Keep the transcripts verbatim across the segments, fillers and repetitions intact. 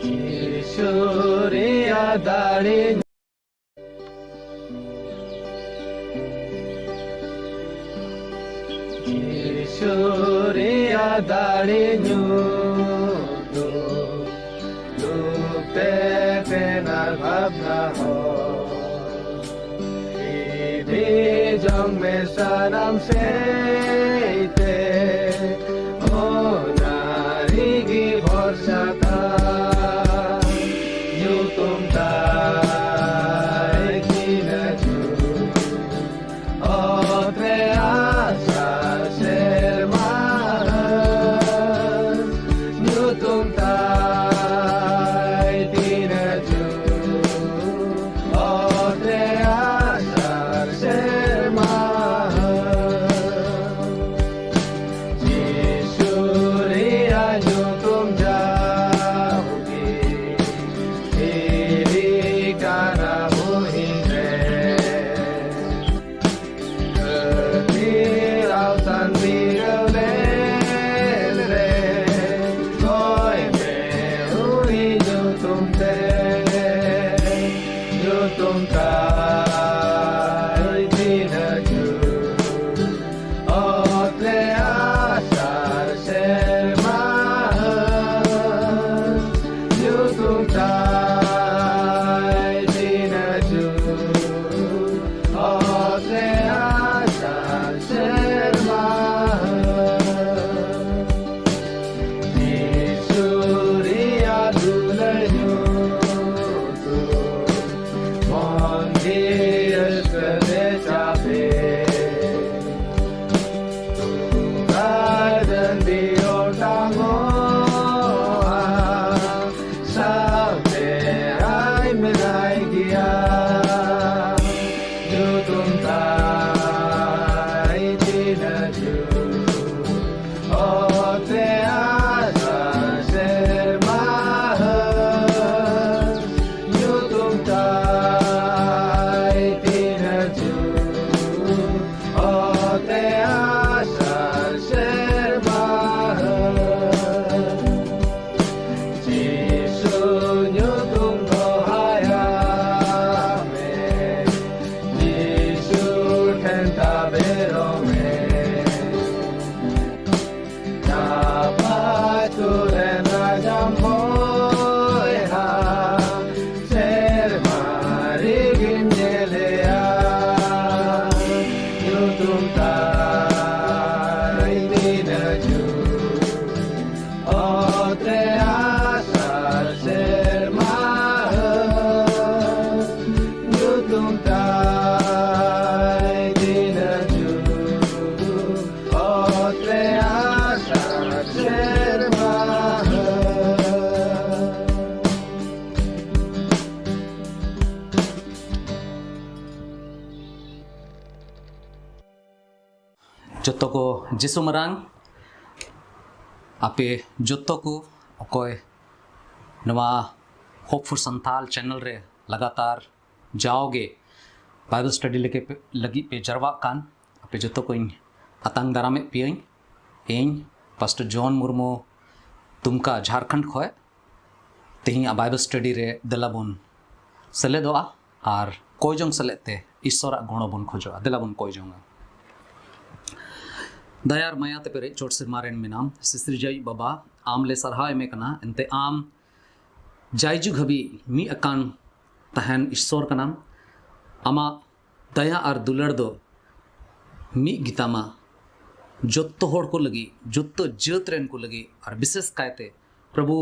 ᱡᱤᱥᱩ ᱨᱮᱭᱟᱜ ᱫᱟᱲᱮ, ᱡᱤᱥᱩ ᱨᱮᱭᱟᱜ ᱫᱟᱲᱮ ᱧᱩᱛᱩᱢ, ᱫᱩᱠ ᱛᱮ ᱛᱮᱱᱟᱨ ᱵᱷᱟᱵᱽᱱᱟ ᱦᱚᱸ᱾ ᱤᱫᱤ ᱡᱚᱝ ᱢᱮ ᱥᱟᱱᱟᱢ ᱥᱮᱫ ᱛᱮ, ᱚᱱᱟ ᱨᱮᱜᱮ ᱵᱷᱚᱨᱥᱟ ᱛᱟᱭ᱾ ᱧᱩᱛᱩᱢ ᱛᱟᱭ ᱛᱤᱱᱟᱹᱜ ᱡᱩᱛ, ᱚᱛ ᱨᱮ ᱟᱥᱟᱲ ᱥᱮᱨᱢᱟ ᱦᱟᱹᱥ᱾ ᱧᱩᱛᱩᱢ ᱛᱟᱭ ᱛᱤᱱᱟᱹᱜ ᱡᱩᱛ, ᱚᱛ ᱨᱮ ᱟᱥᱟᱲ ᱥᱮᱨᱢᱟ ᱦᱟᱹᱥ᱾ ᱚᱛ ᱨᱮ ᱟᱥᱟᱲ ᱥᱮᱨᱢᱟ ᱦᱟᱹ, ᱧᱩᱛᱩᱢ ᱛᱟᱭ ᱫᱤᱱᱟᱹᱡᱩ᱾ ᱚᱛ ᱨᱮ ᱟᱥᱟᱲ ᱥᱮᱨᱢᱟ ᱦᱟᱹ᱾ ᱡᱚᱛᱚ ᱠᱚ ᱡᱤᱥᱩ ᱢᱟᱨᱟᱝ᱾ ᱟᱯᱮ ᱡᱚᱛᱚ ᱠᱚ ᱚᱠᱚᱭ ᱱᱚᱣᱟ Hope for Santhal channel ᱨᱮ ᱞᱟᱜᱟᱛᱟᱨ ᱡᱟᱣᱜᱮ Bible study ᱞᱟᱹᱜᱤᱫ ᱯᱮ, ᱞᱟᱹᱜᱤᱫ ᱯᱮ ᱡᱟᱨᱣᱟᱜ ᱠᱟᱱ, ᱟᱯᱮ ᱡᱚᱛᱚ ᱠᱚᱧ ᱟᱛᱟᱝ ᱫᱟᱨᱟᱢᱮᱫ ᱯᱮᱭᱟᱹᱧ᱾ ᱤᱧ ᱯᱟᱥᱴᱚᱨ ᱡᱚᱱ ᱢᱩᱨᱢᱩ, ᱫᱩᱢᱠᱟ, ᱡᱷᱟᱲᱠᱷᱚᱸᱰ ᱠᱷᱚᱱ ᱛᱮᱦᱮᱧᱟᱜ Bible study ᱨᱮ ᱫᱮᱞᱟ ᱵᱚᱱ ᱥᱮᱞᱮᱫᱚᱜᱼᱟ ᱟᱨ ᱠᱚᱭ ᱡᱚᱝ ᱥᱮᱞᱮᱫ ᱛᱮ ᱤᱥᱥᱚᱨᱟᱜ ᱜᱚᱲᱚ ᱵᱚᱱ ᱠᱷᱚᱡᱚᱜᱼᱟ᱾ ᱫᱮᱞᱟ ᱵᱚᱱ ᱠᱚᱭ ᱡᱚᱝᱟ᱾ ᱫᱟᱭᱟ ᱟᱨ ᱢᱟᱭᱟ ᱛᱮ ᱯᱮᱨᱮᱡ ᱪᱚᱴ ᱥᱮᱨᱢᱟ ᱨᱮᱱ ᱢᱮᱱᱟᱢ ᱥᱤᱥᱤᱨᱡᱟᱹᱣᱤᱡ ᱵᱟᱵᱟ, ᱟᱢ ᱞᱮ ᱥᱟᱨᱦᱟᱣ ᱮᱢᱮ ᱠᱟᱱᱟ᱾ ᱮᱱᱛᱮ ᱟᱢ ᱡᱟᱭᱡᱩᱜᱽ ᱦᱟᱹᱵᱤᱡ ᱢᱤᱫ ᱟᱠᱟᱱ ᱛᱟᱦᱮᱱ ᱤᱥᱥᱚᱨ ᱠᱟᱱᱟᱢ᱾ ᱟᱢᱟᱜ ᱫᱟᱭᱟ ᱟᱨ ᱫᱩᱞᱟᱹᱲ ᱫᱚ ᱢᱤᱫ ᱜᱮᱛᱟᱢᱟ ᱡᱚᱛᱚ ᱦᱚᱲ ᱠᱚ ᱞᱟᱹᱜᱤᱫ, ᱡᱚᱛᱚ ᱡᱟᱹᱛ ᱨᱮᱱ ᱠᱚ ᱞᱟᱹᱜᱤᱫ, ᱟᱨ ᱵᱤᱥᱮᱥ ᱠᱟᱭᱛᱮ ᱯᱨᱚᱵᱷᱩ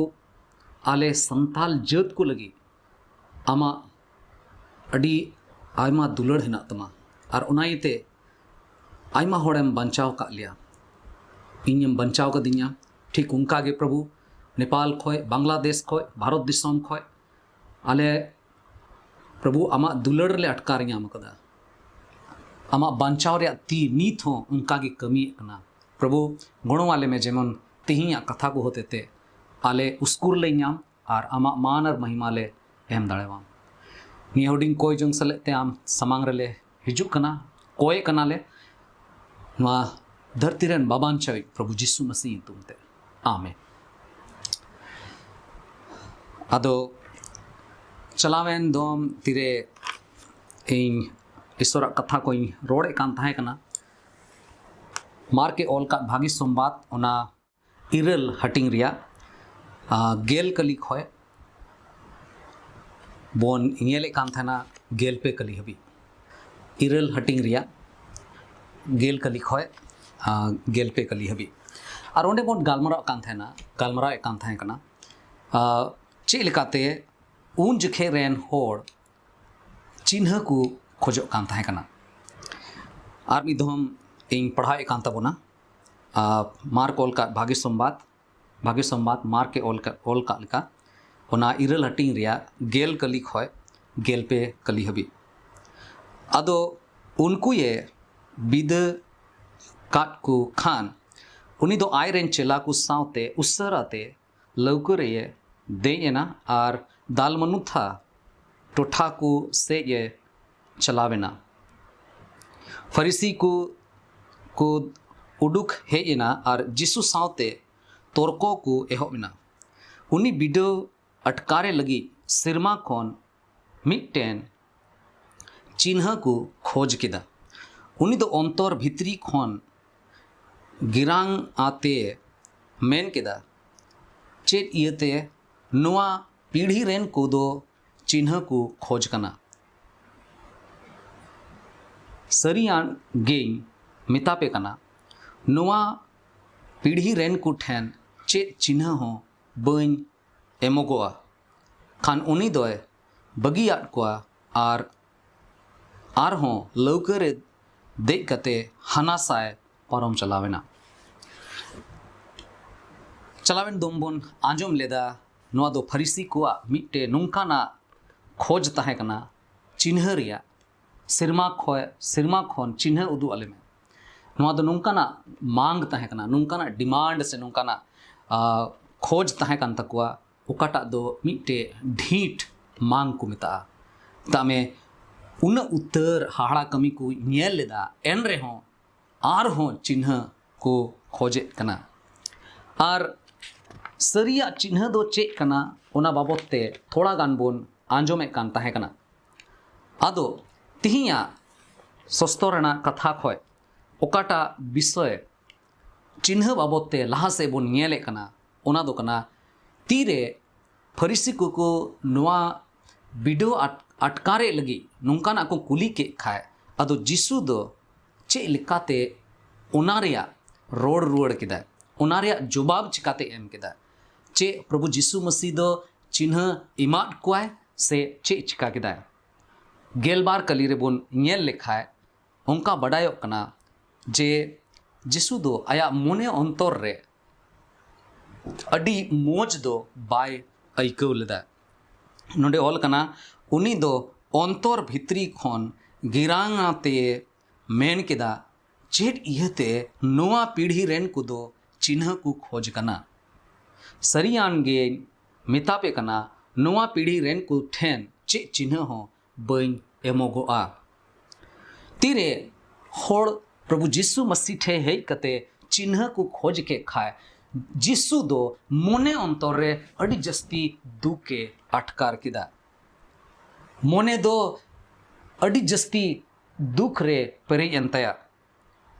ᱟᱞᱮ ᱥᱟᱱᱛᱟᱞ ᱡᱟᱹᱛ ᱠᱚ ᱞᱟᱹᱜᱤᱫ ᱟᱢᱟᱜ ᱟᱹᱰᱤ ᱟᱭᱢᱟ ᱫᱩᱞᱟᱹᱲ ᱦᱮᱱᱟᱜ ᱛᱟᱢᱟ᱾ ᱟᱨ ᱚᱱᱟ ᱤᱭᱟᱹᱛᱮ ᱟᱭᱢᱟ ᱦᱚᱲᱮᱢ ᱵᱟᱧᱪᱟᱣ ᱟᱠᱟᱫ ᱞᱮᱭᱟ, ᱤᱧᱮᱢ ᱵᱟᱧᱪᱟᱣ ᱠᱟᱫᱤᱧᱟ᱾ ᱴᱷᱤᱠ ᱚᱱᱠᱟ ᱜᱮ ᱯᱨᱚᱵᱷᱩ, ᱱᱮᱯᱟᱞ ᱠᱷᱚᱡ, ᱵᱟᱝᱞᱟᱫᱮᱥ ᱠᱷᱚᱡ, ᱵᱷᱟᱨᱚᱛ ᱫᱤᱥᱚᱢ ᱠᱷᱚᱡ ᱟᱞᱮ ᱯᱨᱚᱵᱷᱩ ᱟᱢᱟᱜ ᱫᱩᱞᱟᱹᱲ ᱞᱮ ᱟᱴᱠᱟᱨ ᱧᱟᱢ ᱟᱠᱟᱫᱟ᱾ ᱟᱢᱟᱜ ᱵᱟᱧᱪᱟᱣ ᱨᱮᱭᱟᱜ ᱛᱤ ᱱᱤᱛ ᱦᱚᱸ ᱚᱱᱠᱟ ᱜᱮ ᱠᱟᱹᱢᱤᱭᱮᱫ ᱠᱟᱱᱟ᱾ ᱯᱨᱚᱵᱷᱩ, ᱜᱚᱲᱚ ᱟᱞᱮ ᱢᱮ, ᱡᱮᱢᱚᱱ ᱛᱮᱦᱮᱧᱟᱜ ᱠᱟᱛᱷᱟ ᱠᱚ ᱦᱚᱛᱮ ᱛᱮ ᱟᱞᱮ ᱩᱥᱠᱩᱨ ᱞᱮ ᱧᱟᱢ ᱟᱨ ᱟᱢᱟᱜ ᱢᱟᱱ ᱟᱨ ᱢᱚᱦᱤᱢᱟ ᱞᱮ ᱮᱢ ᱫᱟᱲᱮᱭᱟᱢ᱾ ᱱᱤᱭᱟᱹ ᱦᱩᱰᱤᱧ ᱠᱚᱭ ᱡᱚᱝ ᱥᱮᱞᱮᱫ ᱛᱮ ᱟᱢ ᱥᱟᱢᱟᱝ ᱨᱮᱞᱮ ᱦᱤᱡᱩᱜ ᱠᱟᱱᱟ, ᱠᱚᱭᱮ ᱠᱟᱱᱟᱞᱮ ᱱᱚᱣᱟ ᱫᱷᱟᱹᱨᱛᱤ ᱨᱮᱱ ᱵᱟᱵᱟᱧᱪᱟᱣᱤᱡ ᱯᱨᱚᱵᱷᱩ ᱡᱤᱥᱩ ᱢᱟᱹᱥᱤ ᱧᱩᱛᱩᱢ ᱛᱮ, ᱟᱢᱮᱱ᱾ ᱟᱫᱚ ᱪᱟᱞᱟᱣᱮᱱ ᱫᱚᱢ ᱛᱤᱨᱮ ᱤᱧ ᱤᱥᱚᱨᱟᱜ ᱠᱟᱛᱷᱟ ᱠᱚᱧ ᱨᱚᱲᱮᱫ ᱠᱟᱱ ᱛᱟᱦᱮᱸ ᱠᱟᱱᱟ, ᱢᱟᱨᱠᱮ ᱚᱞ ᱠᱟᱫ ᱵᱷᱟᱹᱜᱤ ᱥᱚᱢᱵᱟᱫ, ᱚᱱᱟ ᱤᱨᱟᱹᱞ ᱦᱟᱹᱴᱤᱧ ᱨᱮᱭᱟᱜ, ᱟ, ᱜᱮᱞ ᱠᱟᱹᱞᱤ ᱠᱷᱚᱡ ᱵᱚᱱ ᱧᱮᱞᱮᱫ ᱠᱟᱱ ᱛᱟᱦᱮᱱᱟ ᱜᱮᱞ ᱯᱮ ᱠᱟᱹᱞᱤ ᱦᱟᱹᱵᱤᱡ᱾ ᱤᱨᱟᱹᱞ ᱦᱟᱹᱴᱤᱧ ᱨᱮᱭᱟᱜ ᱜᱮᱞ ᱠᱟᱹᱞᱤ ᱠᱷᱚᱡ, ᱟ, ᱜᱮᱞ ᱯᱮ ᱠᱟᱹᱞᱤ ᱦᱟᱹᱵᱤᱡ᱾ ᱟᱨ ᱚᱸᱰᱮ ᱵᱚᱱ ᱜᱟᱞᱢᱟᱨᱟᱜ ᱠᱟᱱ ᱛᱟᱦᱮᱱᱟ, ᱜᱟᱞᱢᱟᱨᱟᱣᱮᱫ ᱠᱟᱱ ᱛᱟᱦᱮᱸ ᱠᱟᱱᱟ, ᱟᱨ ᱪᱮᱫ ᱞᱮᱠᱟᱛᱮ ᱩᱱ ᱡᱚᱠᱷᱮᱡ ᱨᱮᱱ ᱦᱚᱲ ᱪᱤᱱᱦᱟᱹ ᱠᱚ ᱠᱷᱚᱡᱚᱜ ᱠᱟᱱ ᱛᱟᱦᱮᱸ ᱠᱟᱱᱟ᱾ ᱟᱨ ᱢᱤᱫ ᱫᱷᱚᱢ ᱤᱧ ᱯᱟᱲᱦᱟᱣᱮᱫ ᱠᱟᱱ ᱛᱟᱵᱚᱱᱟ, ᱟᱨ ᱢᱟᱨᱠ ᱚᱞ ᱠᱟᱜ ᱵᱷᱟᱜᱮ ᱥᱚᱢᱵᱟᱫ, ᱵᱷᱟᱜᱮ ᱥᱚᱢᱵᱟᱫ ᱢᱟᱨᱠ ᱮ ᱚᱞ ᱠᱟᱜ, ᱚᱞ ᱠᱟᱜ ᱞᱮᱠᱟ, ᱚᱱᱟ ᱤᱨᱟᱹᱞ ᱦᱟᱹᱴᱤᱧ ᱨᱮᱭᱟᱜ ᱜᱮᱞ ᱠᱟᱹᱞᱤ ᱠᱷᱚᱡ ᱜᱮᱞ ᱯᱮ ᱠᱟᱹᱞᱤ ᱦᱟᱹᱵᱤᱡ᱾ ᱟᱫᱚ ᱩᱱᱠᱩᱭᱮ ᱵᱤᱫᱟᱹ ᱠᱟᱫ ᱠᱚ ᱠᱷᱟᱱ, ᱩᱱᱤ ᱫᱚ ᱟᱡ ᱨᱮᱱ ᱪᱮᱞᱟ ᱠᱚ ᱥᱟᱶᱛᱮ ᱩᱥᱟᱹᱨᱟ ᱛᱮ ᱞᱟᱹᱣᱠᱟᱹ ᱨᱮᱭᱮ ᱫᱮᱡ ᱮᱱᱟ ᱟᱨ ᱫᱟᱞᱢᱟᱱᱩᱛᱷᱟ ᱴᱚᱴᱷᱟ ᱠᱚ ᱥᱮᱡ ᱮ ᱪᱟᱞᱟᱣ ᱮᱱᱟ᱾ ᱯᱷᱟᱨᱤᱥᱤ ᱠᱚ ᱠᱚ ᱩᱰᱩᱠ ᱦᱮᱡ ᱮᱱᱟ ᱟᱨ ᱡᱤᱥᱩ ᱥᱟᱶᱛᱮ ᱛᱚᱨᱠᱚ ᱠᱚ ᱮᱦᱚᱵ ᱮᱱᱟ᱾ ᱩᱱᱤ ᱵᱤᱰᱟᱹᱣ ᱟᱴᱠᱟᱨᱮ ᱞᱟᱹᱜᱤᱫ ᱥᱮᱨᱢᱟ ᱠᱷᱚᱱ ᱢᱤᱫᱴᱮᱱ ᱪᱤᱱᱦᱟᱹ ᱠᱚ ᱠᱷᱚᱡᱽ ᱠᱮᱫᱟ᱾ ᱩᱱᱤ ᱫᱚ ᱚᱱᱛᱚᱨ ᱵᱷᱤᱛᱨᱤ ᱠᱷᱚᱱ ᱜᱤᱨᱟᱝ ᱟᱛᱮ ᱢᱮᱱ ᱠᱮᱫᱟ, "ᱪᱮᱫ ᱤᱭᱟᱹᱛᱮ ᱱᱚᱣᱟ ᱯᱤᱲᱦᱤ ᱨᱮᱱ ᱠᱚᱫᱚ ᱪᱤᱱᱦᱟᱹ ᱠᱚ ᱠᱷᱚᱡᱽ ᱠᱟᱱᱟ? ᱥᱟᱹᱨᱤᱭᱟᱱ ᱜᱮᱧ ᱢᱮᱛᱟᱯᱮ ᱠᱟᱱᱟ, ᱱᱚᱣᱟ ᱯᱤᱲᱦᱤ ᱨᱮᱱ ᱠᱚ ᱴᱷᱮᱱ ᱪᱮᱫ ᱪᱤᱱᱦᱟᱹ ᱦᱚᱸ ᱵᱟᱹᱧ ᱮᱢᱚᱜᱚᱜᱼᱟ᱾" ᱠᱷᱟᱱ ᱩᱱᱤ ᱫᱚᱭ ᱵᱟᱹᱜᱤᱭᱟᱫ ᱠᱚᱣᱟ ᱟᱨ ᱟᱨᱦᱚᱸ ᱞᱟᱹᱣᱠᱟᱹ ᱨᱮ ᱫᱮᱡ ᱠᱟᱛᱮ ᱦᱟᱱᱟ ᱥᱟᱭ ᱯᱟᱨᱚᱢ ᱪᱟᱞᱟᱣ ᱮᱱᱟ᱾ ᱪᱟᱞᱟᱣᱮᱱ ᱫᱚᱢ ᱵᱚᱱ ᱟᱸᱡᱚᱢ ᱞᱮᱫᱟ, ᱱᱚᱣᱟ ᱫᱚ ᱯᱷᱟᱹᱨᱤᱥᱤ ᱠᱚᱣᱟᱜ ᱢᱤᱫᱴᱮᱱ ᱱᱚᱝᱠᱟᱱᱟᱜ ᱠᱷᱚᱡᱽ ᱛᱟᱦᱮᱸ ᱠᱟᱱᱟ, ᱪᱤᱱᱦᱟᱹ ᱨᱮᱭᱟᱜ᱾ ᱥᱮᱨᱢᱟ ᱠᱷᱚᱱ, ᱥᱮᱨᱢᱟ ᱠᱷᱚᱱ ᱪᱤᱱᱦᱟᱹ ᱩᱫᱩᱜ ᱟᱞᱮ ᱢᱮ᱾ ᱱᱚᱣᱟ ᱫᱚ ᱱᱚᱝᱠᱟᱱᱟᱜ ᱢᱟᱝ ᱛᱟᱦᱮᱸ ᱠᱟᱱᱟ, ᱱᱚᱝᱠᱟᱱᱟᱜ ᱰᱤᱢᱟᱱᱰ ᱥᱮ ᱱᱚᱝᱠᱟᱱᱟᱜ, ᱟ, ᱠᱷᱚᱡᱽ ᱛᱟᱦᱮᱸ ᱠᱟᱱ ᱛᱟᱠᱚᱣᱟ, ᱚᱠᱟᱴᱟᱜ ᱫᱚ ᱢᱤᱫᱴᱮᱡ ᱰᱷᱤᱸᱴ ᱢᱟᱝ ᱠᱚ ᱢᱮᱛᱟᱜᱼᱟ᱾ ᱢᱮᱛᱟᱜ ᱢᱮ, ᱩᱱᱟᱹᱜ ᱩᱛᱟᱹᱨ ᱦᱟᱦᱟᱲᱟ ᱠᱟᱹᱢᱤ ᱠᱚ ᱧᱮᱞ ᱞᱮᱫᱟ, ᱮᱱ ᱨᱮᱦᱚᱸ ᱟᱨᱦᱚᱸ ᱪᱤᱱᱦᱟᱹ ᱠᱚ ᱠᱷᱚᱡᱮᱫ ᱠᱟᱱᱟ᱾ ᱟᱨ ᱥᱟᱹᱨᱤᱭᱟᱜ ᱪᱤᱱᱦᱟᱹ ᱫᱚ ᱪᱮᱫ ᱠᱟᱱᱟ, ᱚᱱᱟ ᱵᱟᱵᱚᱫ ᱛᱮ ᱛᱷᱚᱲᱟ ᱜᱟᱱ ᱵᱚᱱ ᱟᱸᱡᱚᱢᱮᱫ ᱠᱟᱱ ᱛᱟᱦᱮᱸ ᱠᱟᱱᱟ᱾ ᱟᱫᱚ ᱛᱤᱦᱤᱧᱟᱜ ᱥᱚᱥᱛᱚ ᱨᱮᱱᱟᱜ ᱠᱟᱛᱷᱟ ᱠᱷᱚᱡ ᱚᱠᱟᱴᱟᱜ ᱵᱤᱥᱚᱭ ᱪᱤᱱᱦᱟᱹ ᱵᱟᱵᱚᱫ ᱛᱮ ᱞᱟᱦᱟ ᱥᱮᱫ ᱵᱚᱱ ᱧᱮᱞᱮᱫ ᱠᱟᱱᱟ, ᱚᱱᱟ ᱫᱚ ᱠᱟᱱᱟ, ᱛᱤᱨᱮ ᱯᱷᱟᱹᱨᱤᱥᱤ ᱠᱚᱠᱚ ᱱᱚᱣᱟ ᱵᱤᱰᱟᱹᱣ ᱟᱴ-, ᱟᱴᱠᱟᱨᱮᱫ ᱞᱟᱹᱜᱤᱫ ᱱᱚᱝᱠᱟᱱᱟᱜ ᱠᱚ ᱠᱩᱞᱤ ᱠᱮᱫ ᱠᱷᱟᱡ, ᱟᱫᱚ ᱡᱤᱥᱩ ᱫᱚ ᱪᱮᱫ ᱞᱮᱠᱟᱛᱮ ᱚᱱᱟ ᱨᱮᱭᱟᱜ ᱨᱚᱲ ᱨᱩᱣᱟᱹᱲ ᱠᱮᱫᱟᱭ? ᱚᱱᱟ ᱨᱮᱭᱟᱜ ᱡᱚᱵᱟᱵ ᱪᱤᱠᱟᱛᱮ ᱮᱢ ᱠᱮᱫᱟ? ᱪᱮᱫ ᱯᱨᱚᱵᱷᱩ ᱡᱤᱥᱩ ᱢᱟᱹᱥᱤ ᱫᱚ ᱪᱤᱱᱦᱟᱹ ᱮᱢᱟᱫ ᱠᱚᱣᱟᱭ ᱥᱮ ᱪᱮᱫ ᱪᱤᱠᱟ ᱠᱮᱫᱟᱭ? ᱜᱮᱞᱵᱟᱨ ᱠᱟᱹᱞᱤ ᱨᱮᱵᱚᱱ ᱧᱮᱞ ᱞᱮᱠᱷᱟᱡ, ᱚᱱᱠᱟ ᱵᱟᱰᱟᱭᱚᱜ ᱠᱟᱱᱟ ᱡᱮ ᱡᱤᱥᱩ ᱫᱚ ᱟᱭᱟᱜ ᱢᱚᱱᱮ ᱚᱱᱛᱚᱨ ᱨᱮ ᱟᱹᱰᱤ ᱢᱚᱡᱽ ᱫᱚ ᱵᱟᱭ ᱟᱹᱭᱠᱟᱹᱣ ᱞᱮᱫᱟ᱾ ᱱᱚᱰᱮ ᱚᱞ ᱠᱟᱱᱟ, ᱩᱱᱤ ᱫᱚ ᱚᱱᱛᱚᱨ ᱵᱷᱤᱛᱨᱤ ᱠᱷᱚᱱ ᱜᱤᱨᱟᱝ ᱟᱛᱮ ᱢᱮᱱ ᱠᱮᱫᱟ, "ᱪᱮᱫ ᱤᱭᱟᱹᱛᱮ ᱱᱚᱣᱟ ᱯᱤᱲᱦᱤ ᱨᱮᱱ ᱠᱚᱫᱚ ᱪᱤᱱᱦᱟᱹ ᱠᱚ ᱠᱷᱚᱡᱽ ᱠᱟᱱᱟ? ᱥᱟᱹᱨᱤᱭᱟᱱ ᱜᱮᱧ ᱢᱮᱛᱟᱯᱮ ᱠᱟᱱᱟ, ᱱᱚᱣᱟ ᱯᱤᱲᱦᱤ ᱨᱮᱱ ᱠᱚ ᱴᱷᱮᱱ ᱪᱮᱫ ᱪᱤᱱᱦᱟᱹ ᱦᱚᱸ ᱵᱟᱹᱧ ᱮᱢᱚᱜᱚᱜᱼᱟ᱾" ᱛᱤᱨᱮ ᱦᱚᱲ ᱯᱨᱚᱵᱷᱩ ᱡᱤᱥᱩ ᱢᱟᱹᱥᱤ ᱴᱷᱮᱱ ᱦᱮᱡ ᱠᱟᱛᱮ ᱪᱤᱱᱦᱟᱹ ᱠᱚ ᱠᱷᱚᱡᱽ ᱠᱮᱫ ᱠᱷᱟᱡ, ᱡᱤᱥᱩ ᱫᱚ ᱢᱚᱱᱮ ᱚᱱᱛᱚᱨ ᱨᱮ ᱟᱹᱰᱤ ᱡᱟᱹᱥᱛᱤ ᱫᱩᱠ ᱮ ᱟᱴᱠᱟᱨ ᱠᱮᱫᱟ᱾ ᱢᱚᱱᱮ ᱫᱚ ᱟᱹᱰᱤ ᱡᱟᱹᱥᱛᱤ ᱫᱩᱠ ᱨᱮ ᱯᱮᱨᱮᱡ ᱮᱱ ᱛᱟᱭᱟ᱾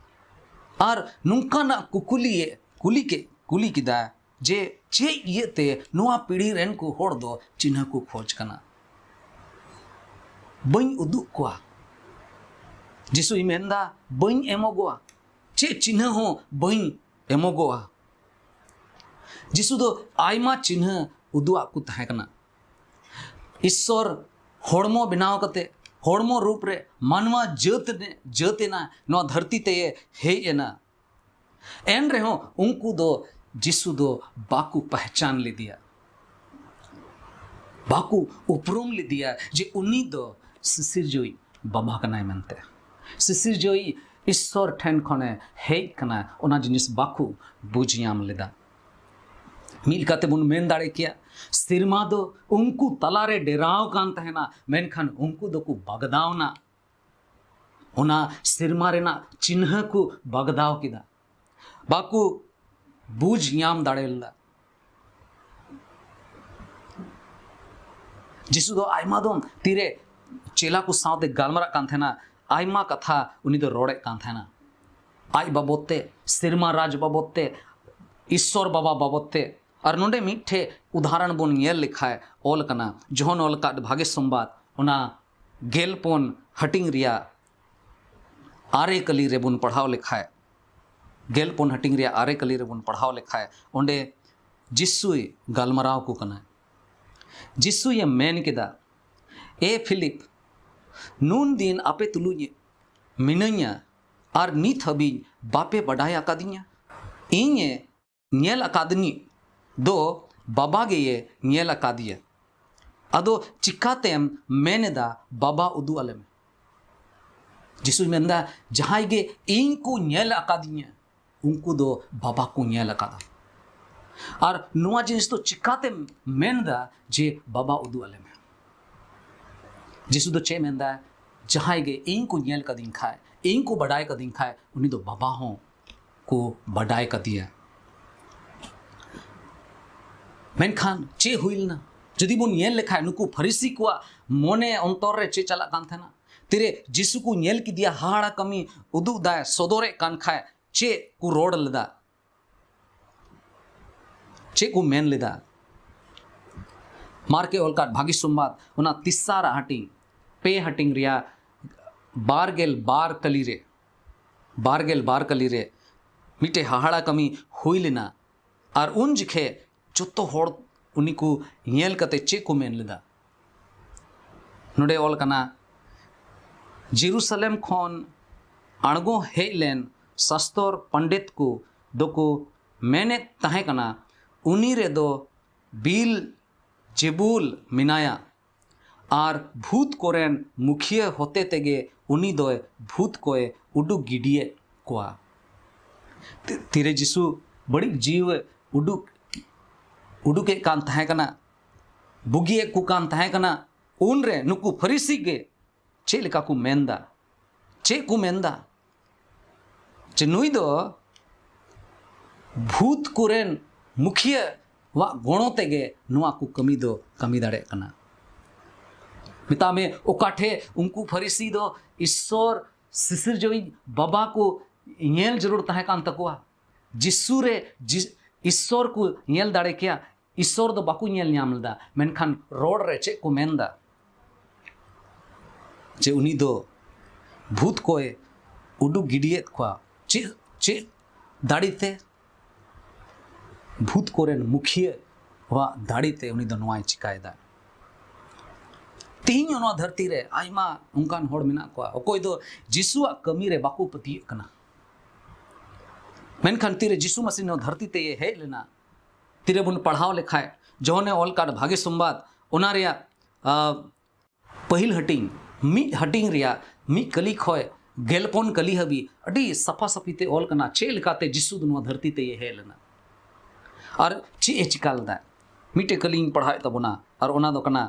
ᱟᱨ ᱱᱚᱝᱠᱟᱱᱟᱜ ᱠᱩᱠᱞᱤᱭᱮ ᱠᱩᱞᱤ ᱠᱮ ᱠᱩᱞᱤ ᱠᱮᱫᱟ ᱡᱮ, "ᱪᱮᱫ ᱤᱭᱟᱹᱛᱮ ᱱᱚᱣᱟ ᱯᱤᱲᱦᱤ ᱨᱮᱱ ᱠᱚ ᱦᱚᱲ ᱫᱚ ᱪᱤᱱᱦᱟᱹ ᱠᱚ ᱠᱷᱚᱡᱽ ᱠᱟᱱᱟ? ᱵᱟᱹᱧ ᱩᱫᱩᱜ ᱠᱚᱣᱟ, ᱡᱤᱥᱩᱭ ᱢᱮᱱᱫᱟ, ᱵᱟᱹᱧ ᱮᱢᱚᱜᱚᱜᱼᱟ, ᱪᱮᱫ ᱪᱤᱱᱦᱟᱹ ᱦᱚᱸ ᱵᱟᱹᱧ ᱮᱢᱚᱜᱚᱜᱼᱟ᱾" ᱡᱤᱥᱩ ᱫᱚ ᱟᱭᱢᱟ ᱪᱤᱱᱦᱟᱹ ᱩᱫᱩᱜ ᱟᱫ ᱠᱚ ᱛᱟᱦᱮᱸ ᱠᱟᱱᱟ᱾ ᱤᱥᱥᱚᱨ ᱦᱚᱲᱢᱚ ᱵᱮᱱᱟᱣ ᱠᱟᱛᱮ, ᱦᱚᱲᱢᱚ ᱨᱩᱯ ᱨᱮ ᱢᱟᱱᱣᱟ ᱡᱟᱹᱛ ᱮᱱᱟ, ᱡᱟᱹᱛ ᱮᱱᱟ, ᱱᱚᱣᱟ ᱫᱷᱟᱹᱨᱛᱤ ᱛᱮᱭ ᱦᱮᱡ ᱮᱱᱟ᱾ ᱮᱱ ᱨᱮᱦᱚᱸ ᱩᱱᱠᱩ ᱫᱚ ᱡᱤᱥᱩ ᱫᱚ ᱵᱟᱠᱚ ᱯᱟᱦᱪᱟᱱ ᱞᱮᱫᱮᱭᱟ, ᱵᱟᱠᱚ ᱩᱯᱨᱩᱢ ᱞᱮᱫᱮᱭᱟ ᱡᱮ ᱩᱱᱤ ᱫᱚ ᱥᱤᱥᱤᱨᱡᱟᱹᱣᱤᱡ ᱵᱟᱵᱟ ᱠᱟᱱᱟᱭ ᱢᱮᱱᱛᱮ, ᱥᱤᱥᱤᱨᱡᱟᱹᱣᱤᱡ ᱤᱥᱥᱚᱨ ᱴᱷᱮᱱ ᱠᱷᱚᱱᱮ ᱦᱮᱡ ᱠᱟᱱᱟ, ᱚᱱᱟ ᱡᱤᱱᱤᱥ ᱵᱟᱠᱚ ᱵᱩᱡᱽ ᱧᱟᱢ ᱞᱮᱫᱟ᱾ ᱢᱤᱫ ᱞᱮᱠᱟᱛᱮ ᱵᱚᱱ ᱢᱮᱱ ᱫᱟᱲᱮ ᱠᱮᱭᱟ, ᱥᱮᱨᱢᱟ ᱫᱚ ᱩᱱᱠᱩ ᱛᱟᱞᱟᱨᱮ ᱰᱮᱨᱟᱣ ᱠᱟᱱ ᱛᱟᱦᱮᱱᱟ, ᱢᱮᱱᱠᱷᱟᱱ ᱩᱱᱠᱩ ᱫᱚᱠᱚ ᱵᱟᱜᱫᱟᱣᱱᱟ᱾ ᱚᱱᱟ ᱥᱮᱨᱢᱟ ᱨᱮᱱᱟᱜ ᱪᱤᱱᱦᱟᱹ ᱠᱚ ᱵᱟᱜᱫᱟᱣ ᱠᱮᱫᱟ, ᱵᱟᱠᱚ ᱵᱩᱡᱽ ᱧᱟᱢ ᱫᱟᱲᱮ ᱞᱮᱫᱟ᱾ ᱡᱤᱥᱩ ᱫᱚ ᱟᱭᱢᱟ ᱫᱚᱢ ᱛᱤᱨᱮ ᱪᱮᱞᱟ ᱠᱚ ᱥᱟᱶᱛᱮ ᱜᱟᱞᱢᱟᱨᱟᱜ ᱠᱟᱱ ᱛᱟᱦᱮᱱᱟ, ᱟᱭᱢᱟ ᱠᱟᱛᱷᱟ ᱩᱱᱤ ᱫᱚ ᱨᱚᱲᱮᱫ ᱠᱟᱱ ᱛᱟᱦᱮᱱᱟ, ᱟᱡ ᱵᱟᱵᱚᱫ ᱛᱮ, ᱥᱮᱨᱢᱟ ᱨᱟᱡᱽ ᱵᱟᱵᱚᱫ ᱛᱮ, ᱤᱥᱥᱚᱨ ᱵᱟᱵᱟ ᱵᱟᱵᱚᱫ ᱛᱮ᱾ ᱟᱨ ᱱᱚᱰᱮ ᱢᱤᱫᱴᱷᱮᱡ ᱩᱫᱟᱦᱚᱨᱚᱱ ᱵᱚᱱ ᱧᱮᱞ ᱞᱮᱠᱷᱟᱡ ᱚᱞ ᱠᱟᱱᱟ, ᱡᱚᱦᱚᱱ ᱚᱞ ᱟᱠᱟᱫ ᱵᱷᱟᱜᱮ ᱥᱚᱢᱵᱟᱫ, ᱚᱱᱟ ᱜᱮᱞ ᱯᱩᱱ ᱦᱟᱹᱴᱤᱧ ᱨᱮᱭᱟᱜ ᱟᱨᱮ ᱠᱟᱹᱞᱤ ᱨᱮᱵᱚᱱ ᱯᱟᱲᱦᱟᱣ ᱞᱮᱠᱷᱟᱡ, ᱜᱮᱞ ᱯᱩᱱ ᱦᱟᱹᱴᱤᱧ ᱨᱮᱭᱟᱜ ᱟᱨᱮ ᱠᱟᱹᱞᱤ ᱨᱮᱵᱚᱱ ᱯᱟᱲᱦᱟᱣ ᱞᱮᱠᱷᱟᱡ, ᱚᱸᱰᱮ ᱡᱤᱥᱩᱭ ᱜᱟᱞᱢᱟᱨᱟᱣ ᱠᱚ ᱠᱟᱱᱟ᱾ ᱡᱤᱥᱩᱭᱮ ᱢᱮᱱ ᱠᱮᱫᱟ, "ᱮ ᱯᱷᱤᱞᱤᱯ, ᱱᱩᱱ ᱫᱤᱱ ᱟᱯᱮ ᱛᱩᱞᱩᱡ ᱢᱤᱱᱟᱹᱧᱟ ᱟᱨ ᱱᱤᱛ ᱦᱟᱹᱵᱤᱡ ᱵᱟᱯᱮ ᱵᱟᱰᱟᱭ ᱟᱠᱟᱫᱤᱧᱟ? ᱤᱧᱮ ᱧᱮᱞ ᱟᱠᱟᱫᱤᱧ ᱫᱚ ᱵᱟᱵᱟ ᱜᱮᱭᱮ ᱧᱮᱞ ᱟᱠᱟᱫᱤᱭᱟ᱾ ᱟᱫᱚ ᱪᱤᱠᱟᱛᱮᱢ ᱢᱮᱱ ᱮᱫᱟ, 'ᱵᱟᱵᱟ ᱩᱫᱩᱜ ᱟᱞᱮ ᱢᱮ'?" ᱡᱤᱥᱩᱭ ᱢᱮᱱᱫᱟ, ᱡᱟᱦᱟᱸᱭ ᱜᱮ ᱤᱧ ᱠᱚ ᱧᱮᱞ ᱟᱠᱟᱫᱤᱧᱟ, ᱩᱱᱠᱩ ᱫᱚ ᱵᱟᱵᱟ ᱠᱚ ᱧᱮᱞ ᱟᱠᱟᱫᱟ᱾ ᱟᱨ ᱱᱚᱣᱟ ᱡᱤᱱᱤᱥ ᱫᱚ ᱪᱤᱠᱟᱛᱮᱢ ᱢᱮᱱᱫᱟ ᱡᱮ, "ᱵᱟᱵᱟ ᱩᱫᱩᱜ ᱟᱞᱮ ᱢᱮ"? ᱡᱤᱥᱩ ᱫᱚ ᱪᱮᱫ ᱢᱮᱱᱫᱟᱭ? ᱡᱟᱦᱟᱸᱭ ᱜᱮ ᱤᱧ ᱠᱚ ᱧᱮᱞ ᱠᱟᱫᱤᱧ ᱠᱷᱟᱡ, ᱤᱧ ᱠᱚ ᱵᱟᱰᱟᱭ ᱠᱟᱫᱤᱧ ᱠᱷᱟᱡ, ᱩᱱᱤ ᱫᱚ ᱵᱟᱵᱟ ᱦᱚᱸ ᱠᱚ ᱵᱟᱰᱟᱭ ᱠᱟᱫᱮᱭᱟ᱾ ᱢᱮᱱᱠᱷᱟᱱ ᱪᱮᱫ ᱦᱩᱭ ᱞᱮᱱᱟ? ᱡᱩᱫᱤ ᱵᱚᱱ ᱧᱮᱞ ᱞᱮᱠᱷᱟᱡ, ᱱᱩᱠᱩ ᱯᱷᱟᱹᱨᱤᱥᱤ ᱠᱚᱣᱟᱜ ᱢᱚᱱᱮ ᱚᱱᱛᱚᱨ ᱨᱮ ᱪᱮᱫ ᱪᱟᱞᱟᱜ ᱠᱟᱱ ᱛᱟᱦᱮᱱᱟ? ᱛᱤᱨᱮ ᱡᱤᱥᱩ ᱠᱚ ᱧᱮᱞ ᱠᱮᱫᱮᱭᱟ, ᱦᱟᱦᱟᱲᱟ ᱠᱟᱹᱢᱤ ᱩᱫᱩᱜ ᱫᱟᱭ, ᱥᱚᱫᱚᱨᱮᱫ ᱠᱟᱱ ᱠᱷᱟᱡ, ᱪᱮᱫ ᱠᱚ ᱨᱚᱲ ᱞᱮᱫᱟ? ᱪᱮᱫ ᱠᱚ ᱢᱮᱱ ᱞᱮᱫᱟ? ᱢᱟᱨᱠᱮ ᱚᱞ ᱠᱟᱫ ᱵᱷᱟᱹᱜᱤ ᱥᱚᱢᱵᱟᱫ, ᱚᱱᱟ ᱛᱤᱥᱟᱨ ᱦᱟᱹᱴᱤᱧ, ᱯᱮ ᱦᱟᱹᱴᱤᱧ ᱨᱮᱭᱟᱜ ᱵᱟᱨ ᱜᱮᱞ ᱵᱟᱨ ᱠᱟᱹᱞᱤ ᱨᱮ, ᱵᱟᱨ ᱜᱮᱞ ᱵᱟᱨ ᱠᱟᱹᱞᱤ ᱨᱮ ᱢᱤᱫᱴᱮᱡ ᱦᱟᱦᱟᱲᱟ ᱠᱟᱹᱢᱤ ᱦᱩᱭ ᱞᱮᱱᱟ᱾ ᱟᱨ ᱩᱱ ᱡᱚᱠᱷᱮᱡ ᱡᱚᱛᱚ ᱦᱚᱲ ᱩᱱᱤ ᱠᱚ ᱧᱮᱞ ᱠᱟᱛᱮ ᱪᱮᱫ ᱠᱚ ᱢᱮᱱ ᱞᱮᱫᱟ? ᱱᱚᱰᱮ ᱚᱞ ᱠᱟᱱᱟ, ᱡᱮᱨᱩᱥᱟᱞᱮᱢ ᱠᱷᱚᱱ ᱟᱬᱜᱚ ᱦᱮᱡ ᱞᱮᱱ ᱥᱟᱥᱛᱚᱨ ᱯᱚᱱᱰᱤᱛ ᱠᱚ ᱫᱚᱠᱚ ᱢᱮᱱᱮᱫ ᱛᱟᱦᱮᱸ ᱠᱟᱱᱟ, "ᱩᱱᱤ ᱨᱮᱫᱚ ᱵᱤᱞ ᱡᱮᱵᱩᱞ ᱢᱮᱱᱟᱭᱟ, ᱟᱨ ᱵᱷᱩᱛ ᱠᱚᱨᱮᱱ ᱢᱩᱠᱷᱤᱭᱟᱹ ᱦᱚᱛᱮ ᱛᱮᱜᱮ ᱩᱱᱤ ᱫᱚᱭ ᱵᱷᱩᱛ ᱠᱚᱭ ᱩᱰᱩᱠ ᱜᱤᱰᱤᱭᱮᱫ ᱠᱚᱣᱟ᱾" ᱛᱤ-, ᱛᱤᱨᱮ ᱡᱤᱥᱩ ᱵᱟᱹᱲᱤᱡ ᱡᱤᱣᱤ ᱩᱰᱩᱠ, ᱩᱰᱩᱠᱮᱫ ᱠᱟᱱ ᱛᱟᱦᱮᱸ ᱠᱟᱱᱟ, ᱵᱩᱜᱤᱭᱮᱫ ᱠᱚ ᱠᱟᱱ ᱛᱟᱦᱮᱸ ᱠᱟᱱᱟ, ᱩᱱᱨᱮ ᱱᱩᱠᱩ ᱯᱷᱟᱹᱨᱤᱥᱤ ᱜᱮ ᱪᱮᱫ ᱞᱮᱠᱟ ᱠᱚ ᱢᱮᱱᱫᱟ? ᱪᱮᱫ ᱠᱚ ᱢᱮᱱᱫᱟ? ᱡᱮ ᱱᱩᱭ ᱫᱚ ᱵᱷᱩᱛ ᱠᱚᱨᱮᱱ ᱢᱩᱠᱷᱤᱭᱟᱹᱣᱟᱜ ᱜᱚᱲᱚ ᱛᱮᱜᱮ ᱱᱚᱣᱟ ᱠᱚ ᱠᱟᱹᱢᱤ ᱫᱚ ᱠᱟᱹᱢᱤ ᱫᱟᱲᱮᱭᱟᱜ ᱠᱟᱱᱟ᱾ ᱢᱮᱛᱟᱜ ᱢᱮ, ᱚᱠᱟ ᱴᱷᱮᱡ ᱩᱱᱠᱩ ᱯᱷᱟᱹᱨᱤᱥᱤ ᱫᱚ ᱤᱥᱥᱚᱨ ᱥᱤᱥᱤᱨᱡᱟᱹᱣᱤᱡ ᱵᱟᱵᱟ ᱠᱚ ᱧᱮᱞ ᱡᱟᱹᱨᱩᱲ ᱛᱟᱦᱮᱸ ᱠᱟᱱ ᱛᱟᱠᱚᱣᱟ᱾ ᱡᱤᱥᱩ ᱨᱮ ᱡᱤ-, ᱤᱥᱥᱚᱨ ᱠᱚ ᱧᱮᱞ ᱫᱟᱲᱮ ᱠᱮᱭᱟ, ᱤᱥᱥᱚᱨ ᱫᱚ ᱵᱟᱠᱚ ᱧᱮᱞ ᱧᱟᱢ ᱞᱮᱫᱟ, ᱢᱮᱱᱠᱷᱟᱱ ᱨᱚᱲ ᱨᱮ ᱪᱮᱫ ᱠᱚ ᱢᱮᱱᱫᱟ? ᱡᱮ ᱩᱱᱤ ᱫᱚ ᱵᱷᱩᱛ ᱠᱚᱭ ᱩᱰᱩᱠ ᱜᱤᱰᱤᱭᱮᱫ ᱠᱚᱣᱟ᱾ ᱪᱮᱫ, ᱪᱮᱫ ᱫᱟᱲᱮᱛᱮ, ᱵᱷᱩᱛ ᱠᱚᱨᱮᱱ ᱢᱩᱠᱷᱤᱭᱟᱹᱣᱟᱜ ᱫᱟᱲᱮᱛᱮ ᱩᱱᱤ ᱫᱚ ᱱᱚᱣᱟᱭ ᱪᱤᱠᱟᱭᱮᱫᱟ᱾ ᱛᱮᱦᱮᱧ ᱦᱚᱸ ᱱᱚᱣᱟ ᱫᱷᱟᱹᱨᱛᱤ ᱨᱮ ᱟᱭᱢᱟ ᱚᱱᱠᱟᱱ ᱦᱚᱲ ᱢᱮᱱᱟᱜ ᱠᱚᱣᱟ, ᱚᱠᱚᱭ ᱫᱚ ᱡᱤᱥᱩᱣᱟᱜ ᱠᱟᱹᱢᱤ ᱨᱮ ᱵᱟᱠᱚ ᱯᱟᱹᱛᱭᱟᱹᱜ ᱠᱟᱱᱟ᱾ ᱢᱮᱱᱠᱷᱟᱱ ᱛᱤᱨᱮ ᱡᱤᱥᱩ ᱢᱟᱹᱥᱤ ᱱᱚᱣᱟ ᱫᱷᱟᱹᱨᱛᱤ ᱛᱮᱭ ᱦᱮᱡ ᱞᱮᱱᱟ, ᱛᱤᱨᱮ ᱵᱚᱱ ᱯᱟᱲᱦᱟᱣ ᱞᱮᱠᱷᱟᱡ, ᱡᱚᱦᱚᱱᱮ ᱚᱞ ᱠᱟᱫ ᱵᱷᱟᱜᱮ ᱥᱚᱢᱵᱟᱫ, ᱚᱱᱟ ᱨᱮᱭᱟᱜ, ᱟ, ᱯᱟᱹᱦᱤᱞ ᱦᱟᱹᱴᱤᱧ, ᱢᱤᱫ ᱦᱟᱹᱴᱤᱧ ᱨᱮᱭᱟᱜ ᱢᱤᱫ ᱠᱟᱹᱞᱤ ᱠᱷᱚᱡ ᱜᱮᱞᱯᱚᱱ ᱠᱟᱹᱞᱤ ᱦᱟᱹᱵᱤᱡ ᱟᱹᱰᱤ ᱥᱟᱯᱷᱟ ᱥᱟᱹᱯᱷᱤ ᱛᱮ ᱚᱞ ᱠᱟᱱᱟ, ᱪᱮᱫ ᱞᱮᱠᱟᱛᱮ ᱡᱤᱥᱩ ᱫᱚ ᱱᱚᱣᱟ ᱫᱷᱟᱹᱨᱛᱤ ᱛᱮᱭ ᱦᱮᱡ ᱞᱮᱱᱟ ᱟᱨ ᱪᱮᱫ ᱮ ᱪᱤᱠᱟ ᱞᱮᱫᱟ᱾ ᱢᱤᱫᱴᱮᱡ ᱠᱟᱹᱞᱤᱧ ᱯᱟᱲᱦᱟᱣᱮᱫ ᱛᱟᱵᱚᱱᱟ, ᱟᱨ ᱚᱱᱟ ᱫᱚ ᱠᱟᱱᱟ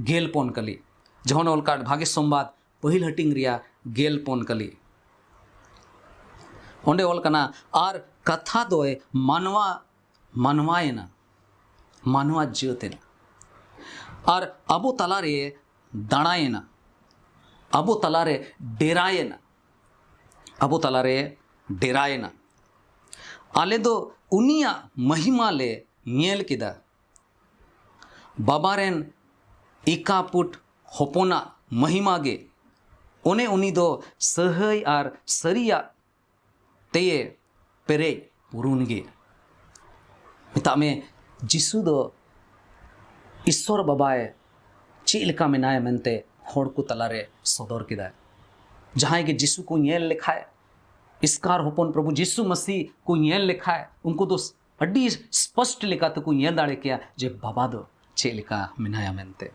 ᱜᱮᱞᱯᱚᱱ ᱠᱟᱹᱞᱤ᱾ ᱡᱚᱦᱚᱱᱮ ᱚᱞ ᱠᱟᱫ ᱵᱷᱟᱜᱮ ᱥᱚᱢᱵᱟᱫ, ᱯᱟᱹᱦᱤᱞ ᱦᱟᱹᱴᱤᱧ ᱨᱮᱭᱟᱜ ᱜᱮᱞᱯᱚᱱ ᱠᱟᱹᱞᱤ᱾ ᱚᱸᱰᱮ ᱚᱞ ᱠᱟᱱᱟ, ᱟᱨ ᱠᱟᱛᱷᱟ ᱫᱚᱭ ᱢᱟᱱᱣᱟ, ᱢᱟᱱᱣᱟᱭᱮᱱᱟ, ᱢᱟᱱᱣᱟ ᱡᱟᱹᱛ ᱮᱱᱟ, ᱟᱨ ᱟᱵᱚ ᱛᱟᱞᱟᱨᱮ ᱫᱟᱬᱟᱭᱮᱱᱟ, ᱟᱵᱚ ᱛᱟᱞᱟᱨᱮ ᱰᱮᱨᱟᱭᱮᱱᱟ, ᱟᱵᱚ ᱛᱟᱞᱟᱨᱮ ᱰᱮᱨᱟᱭᱮᱱᱟ᱾ ᱟᱞᱮ ᱫᱚ ᱩᱱᱤᱭᱟᱜ ᱢᱟᱹᱦᱤᱢᱟ ᱞᱮ ᱧᱮᱞ ᱠᱮᱫᱟ, ᱵᱟᱵᱟ ᱨᱮᱱ ᱮᱠᱟᱯᱩᱴ ᱦᱚᱯᱚᱱᱟᱜ ᱢᱟᱹᱦᱤᱢᱟ ᱜᱮ᱾ ᱚᱱᱮ ᱩᱱᱤ ᱫᱚ ᱥᱟᱹᱦᱟᱹᱭ ᱟᱨ ᱥᱟᱹᱨᱤᱭᱟᱜ ᱛᱮᱭᱮ ᱯᱮᱨᱮᱡ ᱯᱩᱨᱩᱱ ᱜᱮ᱾ ᱢᱮᱛᱟᱜ ᱢᱮ, ᱡᱤᱥᱩ ᱫᱚ ᱤᱥᱥᱚᱨ ᱵᱟᱵᱟᱭ ᱪᱮᱫ ᱞᱮᱠᱟ ᱢᱮᱱᱟᱭᱟ ᱢᱮᱱᱛᱮ ᱦᱚᱲ ᱠᱚ ᱛᱟᱞᱟᱨᱮ ᱥᱚᱫᱚᱨ ᱠᱮᱫᱟᱭ᱾ ᱡᱟᱦᱟᱸᱭ ᱜᱮ ᱡᱤᱥᱩ ᱠᱚ ᱧᱮᱞ ᱞᱮᱠᱷᱟᱡ, ᱮᱥᱠᱟᱨ ᱦᱚᱯᱚᱱ ᱯᱨᱚᱵᱷᱩ ᱡᱤᱥᱩ ᱢᱟᱹᱥᱤ ᱠᱚ ᱧᱮᱞ ᱞᱮᱠᱷᱟᱡ, ᱩᱱᱠᱩ ᱫᱚ ᱟᱹᱰᱤ ᱥᱯᱚᱥᱴ ᱞᱮᱠᱟ ᱛᱮᱠᱚ ᱧᱮᱞ ᱫᱟᱲᱮ ᱠᱮᱭᱟ ᱡᱮ ᱵᱟᱵᱟ ᱫᱚ ᱪᱮᱫ ᱞᱮᱠᱟ ᱢᱮᱱᱟᱭᱟ ᱢᱮᱱᱛᱮ᱾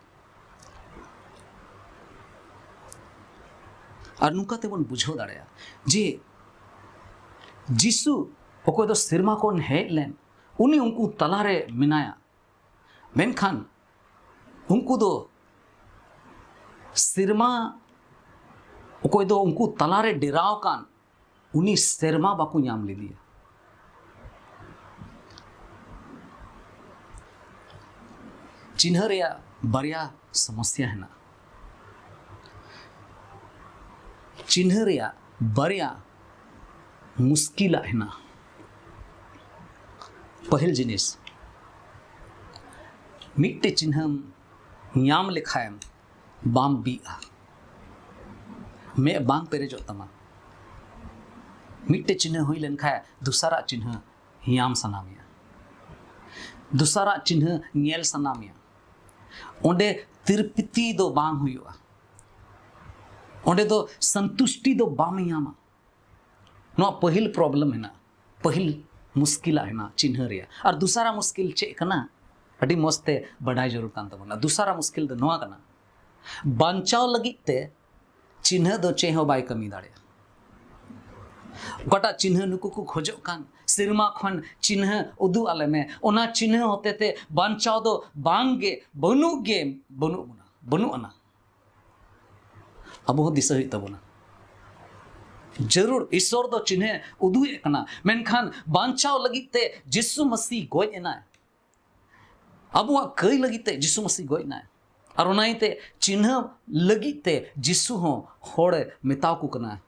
ᱟᱨ ᱱᱚᱝᱠᱟ ᱛᱮᱵᱚᱱ ᱵᱩᱡᱷᱟᱹᱣ ᱫᱟᱲᱮᱭᱟᱜᱼᱟ ᱡᱮ ᱡᱤᱥᱩ, ᱚᱠᱚᱭ ᱫᱚ ᱥᱮᱨᱢᱟ ᱠᱷᱚᱱ ᱦᱮᱡ ᱞᱮᱱ, ᱩᱱᱤ ᱩᱱᱠᱩ ᱛᱟᱞᱟᱨᱮ ᱢᱮᱱᱟᱭᱟ᱾ ᱢᱮᱱᱠᱷᱟᱱ ᱩᱱᱠᱩ ᱫᱚ ᱥᱮᱨᱢᱟ, ᱚᱠᱚᱭ ᱫᱚ ᱩᱱᱠᱩ ᱛᱟᱞᱟᱨᱮ ᱰᱮᱨᱟᱣ ᱟᱠᱟᱱ, ᱩᱱᱤ ᱥᱮᱨᱢᱟ ᱵᱟᱠᱚ ᱧᱟᱢ ᱞᱮᱫᱮᱭᱟ᱾ ᱪᱤᱱᱦᱟᱹ ᱨᱮᱭᱟᱜ ᱵᱟᱨᱭᱟ ᱥᱚᱢᱚᱥᱭᱟ ᱦᱮᱱᱟᱜᱼᱟ᱾ ᱪᱤᱱᱦᱟᱹ ᱨᱮᱭᱟᱜ ᱵᱟᱨᱭᱟ ᱢᱩᱥᱠᱤᱞᱟᱜ ᱦᱮᱱᱟᱜᱼᱟ᱾ ᱯᱟᱹᱦᱤᱞ ᱡᱤᱱᱤᱥ, ᱢᱤᱫᱴᱮᱡ ᱪᱤᱱᱦᱟᱹᱢ ᱧᱟᱢ ᱞᱮᱠᱷᱟᱱ ᱵᱟᱢ ᱵᱤᱜᱼᱟ, ᱢᱮᱫ ᱵᱟᱝ ᱯᱮᱨᱮᱡᱚᱜ ᱛᱟᱢᱟ᱾ ᱢᱤᱫᱴᱮᱡ ᱪᱤᱱᱦᱟᱹ ᱦᱩᱭ ᱞᱮᱱᱠᱷᱟᱱ ᱫᱚᱥᱟᱨᱟᱜ ᱪᱤᱱᱦᱟᱹ ᱧᱟᱢ ᱥᱟᱱᱟ ᱢᱮᱭᱟ, ᱫᱚᱥᱟᱨᱟᱜ ᱪᱤᱱᱦᱟᱹ ᱧᱮᱞ ᱥᱟᱱᱟ ᱢᱮᱭᱟ᱾ ᱚᱸᱰᱮ ᱛᱤᱨᱯᱤᱛᱤ ᱫᱚ ᱵᱟᱝ ᱦᱩᱭᱩᱜᱼᱟ, ᱚᱸᱰᱮ ᱫᱚ ᱥᱚᱱᱛᱩᱥᱴᱤ ᱫᱚ ᱵᱟᱢ ᱧᱟᱢᱟ᱾ ᱱᱚᱣᱟ ᱯᱟᱹᱦᱤᱞ ᱯᱨᱚᱵᱞᱮᱢ ᱦᱮᱱᱟᱜᱼᱟ, ᱯᱟᱹᱦᱤᱞ ᱢᱩᱥᱠᱤᱞᱟᱜ ᱦᱮᱱᱟᱜᱼᱟ ᱪᱤᱱᱦᱟᱹ ᱨᱮᱭᱟᱜ᱾ ᱟᱨ ᱫᱚᱥᱟᱨᱟ ᱢᱩᱥᱠᱤᱞ ᱪᱮᱫ ᱠᱟᱱᱟ? ᱟᱹᱰᱤ ᱢᱚᱡᱽ ᱛᱮ ᱵᱟᱰᱟᱭ ᱡᱟᱹᱨᱩᱲ ᱠᱟᱱ ᱛᱟᱵᱚᱱᱟ᱾ ᱫᱚᱥᱟᱨᱟ ᱢᱩᱥᱠᱤᱞ ᱫᱚ ᱱᱚᱣᱟ ᱠᱟᱱᱟ, ᱵᱟᱧᱪᱟᱣ ᱞᱟᱹᱜᱤᱫ ᱛᱮ ᱪᱤᱱᱦᱟᱹ ᱫᱚ ᱪᱮᱫ ᱦᱚᱸ ᱵᱟᱭ ᱠᱟᱹᱢᱤ ᱫᱟᱲᱮᱭᱟᱜᱼᱟ᱾ ᱚᱠᱟᱴᱟᱜ ᱪᱤᱱᱦᱟᱹ ᱱᱩᱠᱩ ᱠᱚ ᱠᱷᱚᱡᱚᱜ ᱠᱟᱱ, ᱥᱮᱨᱢᱟ ᱠᱷᱚᱱ ᱪᱤᱱᱦᱟᱹ ᱩᱫᱩᱜ ᱟᱞᱮ ᱢᱮ, ᱚᱱᱟ ᱪᱤᱱᱦᱟᱹ ᱦᱚᱛᱮ ᱛᱮ ᱵᱟᱧᱪᱟᱣ ᱫᱚ ᱵᱟᱝ ᱜᱮ, ᱵᱟᱹᱱᱩᱜ ᱜᱮ, ᱵᱟᱹᱱᱩᱜ ᱵᱚᱱᱟ, ᱵᱟᱹᱱᱩᱜ ᱟᱱᱟ᱾ ᱟᱵᱚ ᱦᱚᱸ ᱫᱤᱥᱟᱹ ᱦᱩᱭᱩᱜ ᱛᱟᱵᱚᱱᱟ᱾ ᱡᱟᱹᱨᱩᱲ ᱤᱥᱚᱨ ᱫᱚ ᱪᱤᱱᱦᱟᱹ ᱩᱫᱩᱜ ᱮᱫ ᱠᱟᱱᱟ, ᱢᱮᱱᱠᱷᱟᱱ ᱵᱟᱧᱪᱟᱣ ᱞᱟᱹᱜᱤᱫ ᱛᱮ ᱡᱤᱥᱩ ᱢᱟᱹᱥᱤ ᱜᱚᱡ ᱮᱱᱟᱭ᱾ ᱟᱵᱚᱣᱟᱜ ᱠᱟᱹᱭ ᱞᱟᱹᱜᱤᱫ ᱛᱮ ᱡᱤᱥᱩ ᱢᱟᱹᱥᱤ ᱜᱚᱡ ᱮᱱᱟᱭ᱾ ᱟᱨ ᱚᱱᱟ ᱤᱭᱟᱹᱛᱮ ᱪᱤᱱᱦᱟᱹ ᱞᱟᱹᱜᱤᱫ ᱛᱮ ᱡᱤᱥᱩ ᱦᱚᱸ ᱦᱚᱲᱮ ᱢᱮᱛᱟ ᱠᱚ ᱠᱟᱱᱟ,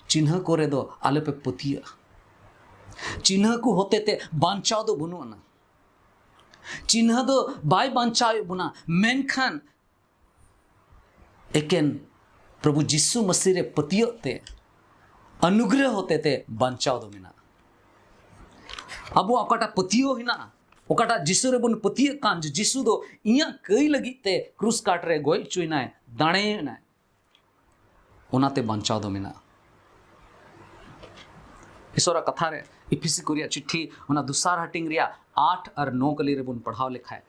ᱪᱤᱱᱦᱟᱹ ᱠᱚᱨᱮ ᱫᱚ ᱟᱞᱚᱯᱮ ᱯᱟᱹᱛᱭᱟᱹᱜᱼᱟ᱾ ᱪᱤᱱᱦᱟᱹ ᱠᱚ ᱦᱚᱛᱮ ᱛᱮ ᱵᱟᱧᱪᱟᱣ ᱫᱚ ᱵᱟᱹᱱᱩᱜ ᱟᱱᱟ᱾ ᱪᱤᱱᱦᱟᱹ ᱫᱚ ᱵᱟᱭ ᱵᱟᱧᱪᱟᱣᱮᱫ ᱵᱚᱱᱟ, ᱢᱮᱱᱠᱷᱟᱱ ᱮᱠᱮᱱ ᱯᱨᱚᱵᱷᱩ ᱡᱤᱥᱩ ᱢᱟᱹᱥᱤ ᱨᱮ ᱯᱟᱹᱛᱭᱟᱹᱜ ᱛᱮ, ᱚᱱᱩᱜᱨᱚᱦ ᱦᱚᱛᱮ ᱛᱮ ᱵᱟᱧᱪᱟᱣ ᱫᱚ ᱢᱮᱱᱟᱜᱼᱟ᱾ ᱟᱵᱚᱣᱟᱜ ᱚᱠᱟᱴᱟᱜ ᱯᱟᱹᱛᱭᱟᱹᱣ ᱦᱮᱱᱟᱜᱼᱟ, ᱚᱠᱟᱴᱟᱜ ᱡᱤᱥᱩ ᱨᱮᱵᱚᱱ ᱯᱟᱹᱛᱭᱟᱹᱜ ᱠᱟᱱ ᱡᱮ ᱡᱤᱥᱩ ᱫᱚ ᱤᱧᱟᱹᱜ ᱠᱟᱹᱭ ᱞᱟᱹᱜᱤᱫ ᱛᱮ ᱠᱨᱩᱥ ᱠᱟᱴ ᱨᱮ ᱜᱚᱡ ᱦᱚᱪᱚᱭᱮᱱᱟᱭ, ᱫᱟᱲᱮᱭᱮᱱᱟᱭ, ᱚᱱᱟᱛᱮ ᱵᱟᱧᱪᱟᱣ ᱫᱚ ᱢᱮᱱᱟᱜᱼᱟ᱾ ᱤᱥᱚᱨᱟᱜ ᱠᱟᱛᱷᱟ ᱨᱮ ᱤᱯᱷᱤᱥᱤ ᱠᱚ ᱨᱮᱭᱟᱜ ᱪᱤᱴᱷᱤ ᱚᱱᱟ ᱫᱚᱥᱟᱨ ᱦᱟᱹᱴᱤᱧ ᱨᱮᱭᱟᱜ ᱟᱴ ᱟᱨ ᱱᱚ ᱠᱟᱹᱞᱤ ᱨᱮᱵᱚᱱ ᱯᱟᱲᱦᱟᱣ ᱞᱮᱠᱷᱟᱡ,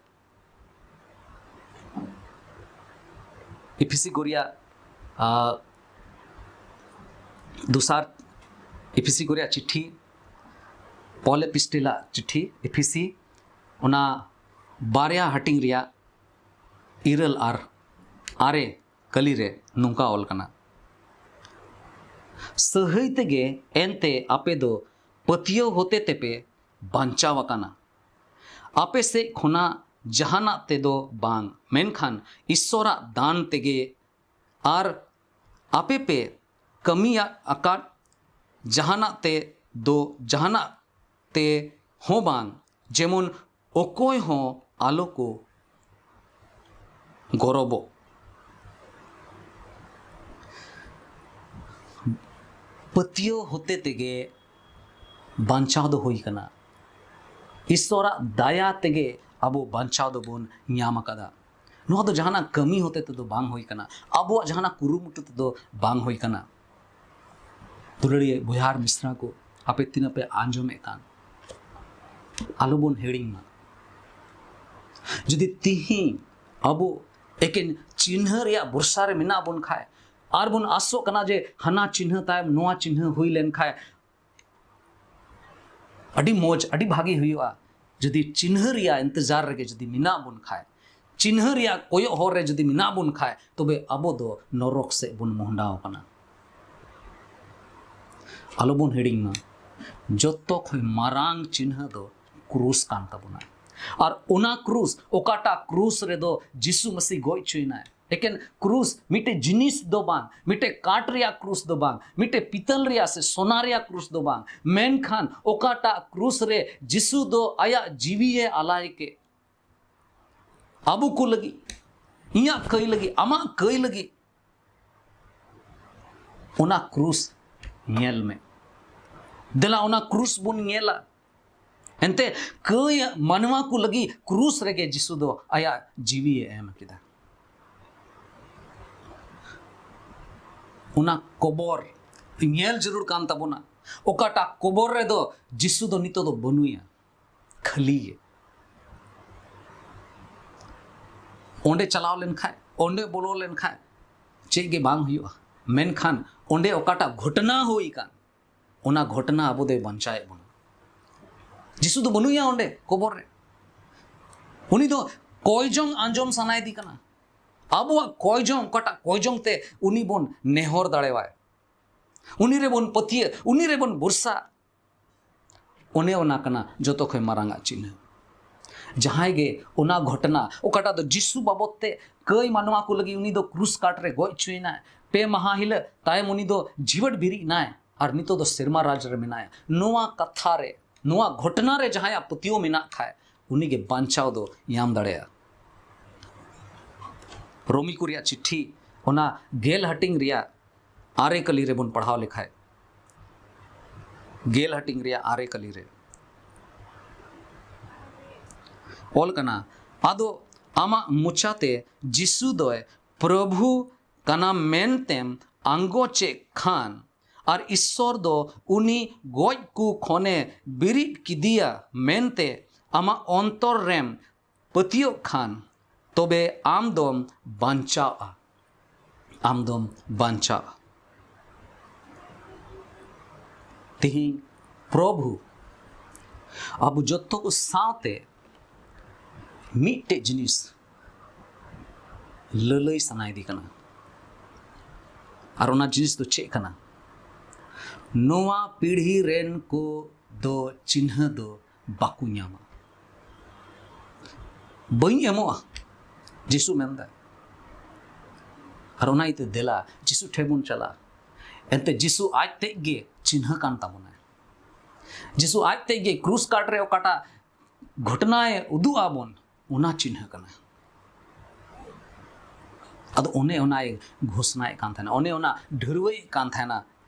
ᱤᱯᱷᱤᱥᱤ ᱠᱚ ᱨᱮᱭᱟᱜ, ᱟ, ᱫᱚᱥᱟᱨ ᱤᱯᱷᱤᱥᱤ ᱠᱚ ᱨᱮᱭᱟᱜ ᱪᱤᱴᱷᱤ, ᱯᱚᱞ ᱮᱯᱤᱥᱴᱮᱞᱟᱜ ᱪᱤᱴᱷᱤ ᱤᱯᱷᱤᱥᱤ, ᱚᱱᱟ ᱵᱟᱨᱭᱟ ᱦᱟᱹᱴᱤᱧ ᱨᱮᱭᱟᱜ ᱤᱨᱟᱹᱞ ᱟᱨ ᱟᱨᱮ ᱠᱟᱹᱞᱤ ᱨᱮ ᱱᱚᱝᱠᱟ ᱚᱞ ᱠᱟᱱᱟ, ᱥᱟᱹᱦᱟᱹᱭ ᱛᱮᱜᱮ ᱮᱱᱛᱮ ᱟᱯᱮ ᱫᱚ ᱯᱟᱹᱛᱭᱟᱹᱣ ᱦᱚᱛᱮ ᱛᱮᱯᱮ ᱵᱟᱧᱪᱟᱣ ᱟᱠᱟᱱᱟ, ᱟᱯᱮ ᱥᱮᱫ ᱠᱷᱚᱱᱟᱜ ᱡᱟᱦᱟᱱᱟᱜ ᱛᱮᱫᱚ ᱵᱟᱝ, ᱢᱮᱱᱠᱷᱟᱱ ᱤᱥᱚᱨᱟᱜ ᱫᱟᱱ ᱛᱮᱜᱮ, ᱟᱨ ᱟᱯᱮ ᱯᱮ ᱠᱟᱹᱢᱤᱭᱟᱜ ᱟᱠᱟᱫ ᱡᱟᱦᱟᱱᱟᱜ ᱛᱮ ᱫᱚ ᱡᱟᱦᱟᱱᱟᱜ ᱛᱮ ᱦᱚᱸ ᱵᱟᱝ, ᱡᱮᱢᱚᱱ ᱚᱠᱚᱭ ᱦᱚᱸ ᱟᱞᱚ ᱠᱚ ᱜᱚᱨᱚᱵᱚᱜ᱾ ᱯᱟᱹᱛᱭᱟᱹᱣ ᱦᱚᱛᱮ ᱛᱮᱜᱮ ᱵᱟᱧᱪᱟᱣ ᱫᱚ ᱦᱩᱭ ᱠᱟᱱᱟ᱾ ᱤᱥᱥᱚᱨᱟᱜ ᱫᱟᱭᱟ ᱛᱮᱜᱮ ᱟᱵᱚ ᱵᱟᱧᱪᱟᱣ ᱫᱚᱵᱚᱱ ᱧᱟᱢ ᱟᱠᱟᱫᱟ᱾ ᱱᱚᱣᱟ ᱫᱚ ᱡᱟᱦᱟᱱᱟᱜ ᱠᱟᱹᱢᱤ ᱦᱚᱛᱮ ᱛᱮᱫᱚ ᱵᱟᱝ ᱦᱩᱭ ᱠᱟᱱᱟ, ᱟᱵᱚᱣᱟᱜ ᱡᱟᱦᱟᱱᱟᱜ ᱠᱩᱨᱩᱢᱩᱴᱩ ᱛᱮᱫᱚ ᱵᱟᱝ ᱦᱩᱭ ᱠᱟᱱᱟ᱾ ᱫᱩᱞᱟᱹᱲᱤᱭᱟᱹ ᱵᱚᱭᱦᱟ ᱟᱨ ᱢᱤᱥᱨᱟ ᱠᱚ, ᱟᱯᱮ ᱛᱤᱱᱟᱹᱜ ᱯᱮ ᱟᱸᱡᱚᱢᱮᱫ ᱠᱟᱱ, ᱟᱞᱚᱵᱚᱱ ᱦᱤᱲᱤᱧ ᱢᱟ᱾ ᱡᱩᱫᱤ ᱛᱤᱦᱤᱧ ᱟᱵᱚ ᱮᱠᱮᱱ ᱪᱤᱱᱦᱟᱹ ᱨᱮᱭᱟᱜ ᱵᱷᱚᱨᱥᱟ ᱨᱮ ᱢᱮᱱᱟᱜ ᱵᱚᱱ ᱠᱷᱟᱡ, ᱟᱨ ᱵᱚᱱ ᱟᱥᱚᱜ ᱠᱟᱱᱟ ᱡᱮ ᱦᱟᱱᱟ ᱪᱤᱱᱦᱟᱹ ᱛᱟᱭᱚᱢ ᱱᱚᱣᱟ ᱪᱤᱱᱦᱟᱹ ᱦᱩᱭ ᱞᱮᱱ ᱠᱷᱟᱡ ᱟᱹᱰᱤ ᱢᱚᱡᱽ, ᱟᱹᱰᱤ ᱵᱷᱟᱜᱮ ᱦᱩᱭᱩᱜᱼᱟ᱾ ᱡᱩᱫᱤ ᱪᱤᱱᱦᱟᱹ ᱨᱮᱭᱟᱜ ᱤᱱᱛᱮᱡᱟᱨ ᱨᱮᱜᱮ ᱡᱩᱫᱤ ᱢᱮᱱᱟᱜ ᱵᱚᱱ ᱠᱷᱟᱡ, ᱪᱤᱱᱦᱟᱹ ᱨᱮᱭᱟᱜ ᱠᱚᱭᱚᱜ ᱦᱚᱨ ᱨᱮ ᱡᱩᱫᱤ ᱢᱮᱱᱟᱜ ᱵᱚᱱ ᱠᱷᱟᱡ, ᱛᱚᱵᱮ ᱟᱵᱚ ᱫᱚ ᱱᱚᱨᱚᱠ ᱥᱮᱫ ᱵᱚᱱ ᱢᱚᱦᱰᱟᱣ ᱟᱠᱟᱱᱟ᱾ ᱟᱞᱚᱵᱚᱱ ᱦᱤᱲᱤᱧ ᱢᱟ, ᱡᱚᱛᱚ ᱠᱷᱚᱱ ᱢᱟᱨᱟᱝ ᱪᱤᱱᱦᱟᱹ ᱫᱚ ᱠᱨᱩᱥ ᱠᱟᱱ ᱛᱟᱵᱚᱱᱟ᱾ ᱟᱨ ᱚᱱᱟ ᱠᱨᱩᱥ, ᱚᱠᱟᱴᱟᱜ ᱠᱨᱩᱥ ᱨᱮᱫᱚ ᱡᱤᱥᱩ ᱢᱟᱹᱥᱤ ᱜᱚᱡ ᱦᱚᱪᱚᱭᱮᱱᱟᱭ, ᱮᱠᱮᱱ ᱠᱨᱩᱥ, ᱢᱤᱫᱴᱮᱡ ᱡᱤᱱᱤᱥ ᱫᱚ ᱵᱟᱝ, ᱢᱤᱫᱴᱮᱡ ᱠᱟᱴ ᱨᱮᱭᱟᱜ ᱠᱨᱩᱥ ᱫᱚ ᱵᱟᱝ, ᱢᱤᱫᱴᱮᱡ ᱯᱤᱛᱟᱞ ᱨᱮᱭᱟᱜ ᱥᱮ ᱥᱚᱱᱟ ᱨᱮᱭᱟᱜ ᱠᱨᱩᱥ ᱫᱚ ᱵᱟᱝ, ᱢᱮᱱᱠᱷᱟᱱ ᱚᱠᱟᱴᱟᱜ ᱠᱨᱩᱥ ᱨᱮ ᱡᱤᱥᱩ ᱫᱚ ᱟᱭᱟᱜ ᱡᱤᱣᱤᱭᱮ ᱟᱞᱟᱭ ᱠᱮᱫ, ᱟᱵᱚ ᱠᱚ ᱞᱟᱹᱜᱤᱫ, ᱤᱧᱟᱹᱜ ᱠᱟᱹᱭ ᱞᱟᱹᱜᱤᱫ, ᱟᱢᱟᱜ ᱠᱟᱹᱭ ᱞᱟᱹᱜᱤᱫ, ᱚᱱᱟ ᱠᱨᱩᱥ ᱧᱮᱞ ᱢᱮ᱾ ᱫᱮᱞᱟ ᱚᱱᱟ ᱠᱨᱩᱥ ᱵᱚᱱ ᱧᱮᱞᱟ᱾ ᱮᱱᱛᱮ ᱠᱟᱹᱭ ᱢᱟᱱᱣᱟ ᱠᱚ ᱞᱟᱹᱜᱤᱫ ᱠᱨᱩᱥ ᱨᱮᱜᱮ ᱡᱤᱥᱩ ᱫᱚ ᱟᱭᱟᱜ ᱡᱤᱣᱤᱭᱮ ᱮᱢ ᱠᱮᱫᱟ᱾ ᱚᱱᱟ ᱠᱚᱵᱚᱨ ᱧᱮᱞ ᱡᱟᱹᱨᱩᱲ ᱠᱟᱱ ᱛᱟᱵᱚᱱᱟ᱾ ᱚᱠᱟᱴᱟᱜ ᱠᱚᱵᱚᱨ ᱨᱮᱫᱚ ᱡᱤᱥᱩ ᱫᱚ ᱱᱤᱛᱚᱜ ᱫᱚ ᱵᱟᱹᱱᱩᱭᱟ, ᱠᱷᱟᱹᱞᱤ ᱜᱮ᱾ ᱚᱸᱰᱮ ᱪᱟᱞᱟᱣ ᱞᱮᱱᱠᱷᱟᱡ, ᱚᱸᱰᱮ ᱵᱚᱞᱚ ᱞᱮᱱᱠᱷᱟᱡ ᱪᱮᱫ ᱜᱮ ᱵᱟᱝ ᱦᱩᱭᱩᱜᱼᱟ, ᱢᱮᱱᱠᱷᱟᱱ ᱚᱸᱰᱮ ᱚᱠᱟᱴᱟᱜ ᱜᱷᱚᱴᱚᱱᱟ ᱦᱩᱭ ᱠᱟᱱ, ᱚᱱᱟ ᱜᱷᱚᱴᱚᱱᱟ ᱟᱵᱚ ᱫᱚᱭ ᱵᱟᱧᱪᱟᱣᱮᱫ ᱵᱚᱱᱟ᱾ ᱡᱤᱥᱩ ᱫᱚ ᱵᱟᱹᱱᱩᱭᱟ ᱚᱸᱰᱮ ᱠᱚᱵᱚᱨ ᱨᱮ᱾ ᱩᱱᱤ ᱫᱚ ᱠᱚᱭ ᱡᱚᱝ ᱟᱸᱡᱚᱢ ᱥᱟᱱᱟᱭᱮᱫᱮ ᱠᱟᱱᱟ᱾ ᱟᱵᱚᱣᱟᱜ ᱠᱚᱭ ᱡᱚᱝ, ᱚᱠᱟᱴᱟᱜ ᱠᱚᱭ ᱡᱚᱝ ᱛᱮ ᱩᱱᱤ ᱵᱚᱱ ᱱᱮᱦᱚᱨ ᱫᱟᱲᱮᱣᱟᱭ, ᱩᱱᱤ ᱨᱮᱵᱚᱱ ᱯᱟᱹᱛᱭᱟᱹᱜ, ᱩᱱᱤ ᱨᱮᱵᱚᱱ ᱵᱷᱚᱨᱥᱟ᱾ ᱚᱱᱮ ᱚᱱᱟ ᱠᱟᱱᱟ ᱡᱚᱛᱚ ᱠᱷᱚᱱ ᱢᱟᱨᱟᱝ ᱟᱜ ᱪᱤᱱᱦᱟᱹ᱾ ᱡᱟᱦᱟᱸᱭ ᱜᱮ ᱚᱱᱟ ᱜᱷᱚᱴᱚᱱᱟ, ᱚᱠᱟᱴᱟᱜ ᱫᱚ ᱡᱤᱥᱩ ᱵᱟᱵᱚᱛ ᱛᱮ ᱠᱟᱹᱭ ᱢᱟᱱᱣᱟ ᱠᱚ ᱞᱟᱹᱜᱤᱫ ᱩᱱᱤ ᱫᱚ ᱠᱨᱩᱥ ᱠᱟᱴ ᱨᱮ ᱜᱚᱡ ᱦᱚᱪᱚᱭᱮᱱᱟᱭ, ᱯᱮ ᱢᱟᱦᱟ ᱦᱤᱞᱳᱜ ᱛᱟᱭᱚᱢ ᱩᱱᱤ ᱫᱚ ᱡᱤᱣᱮᱫ ᱵᱮᱨᱮᱫ ᱮᱱᱟᱭ ᱟᱨ ᱱᱤᱛᱚᱜ ᱫᱚ ᱥᱮᱨᱢᱟ ᱨᱟᱡᱽ ᱨᱮ ᱢᱮᱱᱟᱭᱟ, ᱱᱚᱣᱟ ᱠᱟᱛᱷᱟ ᱨᱮ, ᱱᱚᱣᱟ ᱜᱷᱚᱴᱚᱱᱟ ᱨᱮ ᱡᱟᱦᱟᱸᱭᱟᱜ ᱯᱟᱹᱛᱭᱟᱹᱣ ᱢᱮᱱᱟᱜ ᱠᱷᱟᱡ, ᱩᱱᱤ ᱜᱮ ᱵᱟᱧᱪᱟᱣ ᱫᱚ ᱧᱟᱢ ᱫᱟᱲᱮᱭᱟᱜᱼᱟ᱾ ᱨᱳᱢᱤ ᱠᱚ ᱨᱮᱭᱟᱜ ᱪᱤᱴᱷᱤ, ᱚᱱᱟ ᱜᱮᱞ ᱦᱟᱹᱴᱤᱧ ᱨᱮᱭᱟᱜ ᱟᱨᱮ ᱠᱟᱹᱞᱤ ᱨᱮᱵᱚᱱ ᱯᱟᱲᱦᱟᱣ ᱞᱮᱠᱷᱟᱡ, ᱜᱮᱞ ᱦᱟᱹᱴᱤᱧ ᱨᱮᱭᱟᱜ ᱟᱨᱮ ᱠᱟᱹᱞᱤ ᱨᱮ ᱚᱞ ᱠᱟᱱᱟ, ᱟᱫᱚ ᱟᱢᱟᱜ ᱢᱚᱪᱟᱛᱮ ᱡᱤᱥᱩ ᱫᱚᱭ ᱯᱨᱚᱵᱷᱩ ᱠᱟᱱᱟ ᱢᱮᱱᱛᱮᱢ ᱟᱸᱜᱚᱪᱮᱫ ᱠᱷᱟᱱ, ᱟᱨ ᱤᱥᱥᱚᱨ ᱫᱚ ᱩᱱᱤ ᱜᱚᱡ ᱠᱚ ᱠᱷᱚᱱᱮ ᱵᱤᱨᱤᱫ ᱠᱮᱫᱮᱭᱟ ᱢᱮᱱᱛᱮ ᱟᱢᱟᱜ ᱚᱱᱛᱚᱨ ᱨᱮᱢ ᱯᱟᱹᱛᱭᱟᱹᱜ ᱠᱷᱟᱱ, ᱛᱚᱵᱮ ᱟᱢ ᱫᱚᱢ ᱵᱟᱧᱪᱟᱣᱜᱼᱟ᱾ ᱟᱢ ᱫᱚᱢ ᱵᱟᱧᱪᱟᱣᱜᱼᱟ᱾ ᱛᱮᱦᱮᱧ ᱯᱨᱚᱵᱷᱩ ᱟᱵᱚ ᱡᱚᱛᱚ ᱠᱚ ᱥᱟᱶᱛᱮ ᱢᱤᱫᱴᱮᱡ ᱡᱤᱱᱤᱥ ᱞᱟᱹᱞᱟᱹᱭ ᱥᱟᱱᱟᱭᱮᱫᱮ ᱠᱟᱱᱟ᱾ ᱟᱨ ᱚᱱᱟ ᱡᱤᱱᱤᱥ ᱫᱚ ᱪᱮᱫ ᱠᱟᱱᱟ? ᱱᱚᱣᱟ ᱯᱤᱲᱦᱤ ᱨᱮᱱ ᱠᱚ ᱫᱚ ᱪᱤᱱᱦᱟᱹ ᱫᱚ ᱵᱟᱠᱚ ᱧᱟᱢᱟ᱾ ᱵᱟᱹᱧ ᱮᱢᱚᱜᱼᱟ, ᱡᱤᱥᱩ ᱢᱮᱱᱫᱟᱭ᱾ ᱟᱨ ᱚᱱᱟ ᱤᱭᱟᱹᱛᱮ ᱫᱮᱞᱟ, ᱡᱤᱥᱩ ᱴᱷᱮᱱ ᱵᱚᱱ ᱪᱟᱞᱟᱜᱼᱟ᱾ ᱮᱱᱛᱮ ᱡᱤᱥᱩ ᱟᱡ ᱛᱮᱫ ᱜᱮ ᱪᱤᱱᱦᱟᱹ ᱠᱟᱱ ᱛᱟᱵᱚᱱᱟᱭ᱾ ᱡᱤᱥᱩ ᱟᱡ ᱛᱮᱫ ᱜᱮ ᱠᱨᱩᱥ ᱠᱟᱴ ᱨᱮ ᱚᱠᱟᱴᱟᱜ ᱜᱷᱚᱴᱚᱱᱟᱭ ᱩᱫᱩᱜ ᱟᱵᱚᱱ, ᱚᱱᱟ ᱪᱤᱱᱦᱟᱹ ᱠᱟᱱᱟ᱾ ᱟᱫᱚ ᱚᱱᱮ ᱚᱱᱟᱭ ᱜᱷᱳᱥᱱᱟᱭᱮᱫ ᱠᱟᱱ ᱛᱟᱦᱮᱱᱟ, ᱚᱱᱮ ᱚᱱᱟ ᱰᱷᱟᱹᱨᱣᱟᱹᱭᱮᱫ ᱠᱟᱱ ᱛᱟᱦᱮᱱᱟ᱾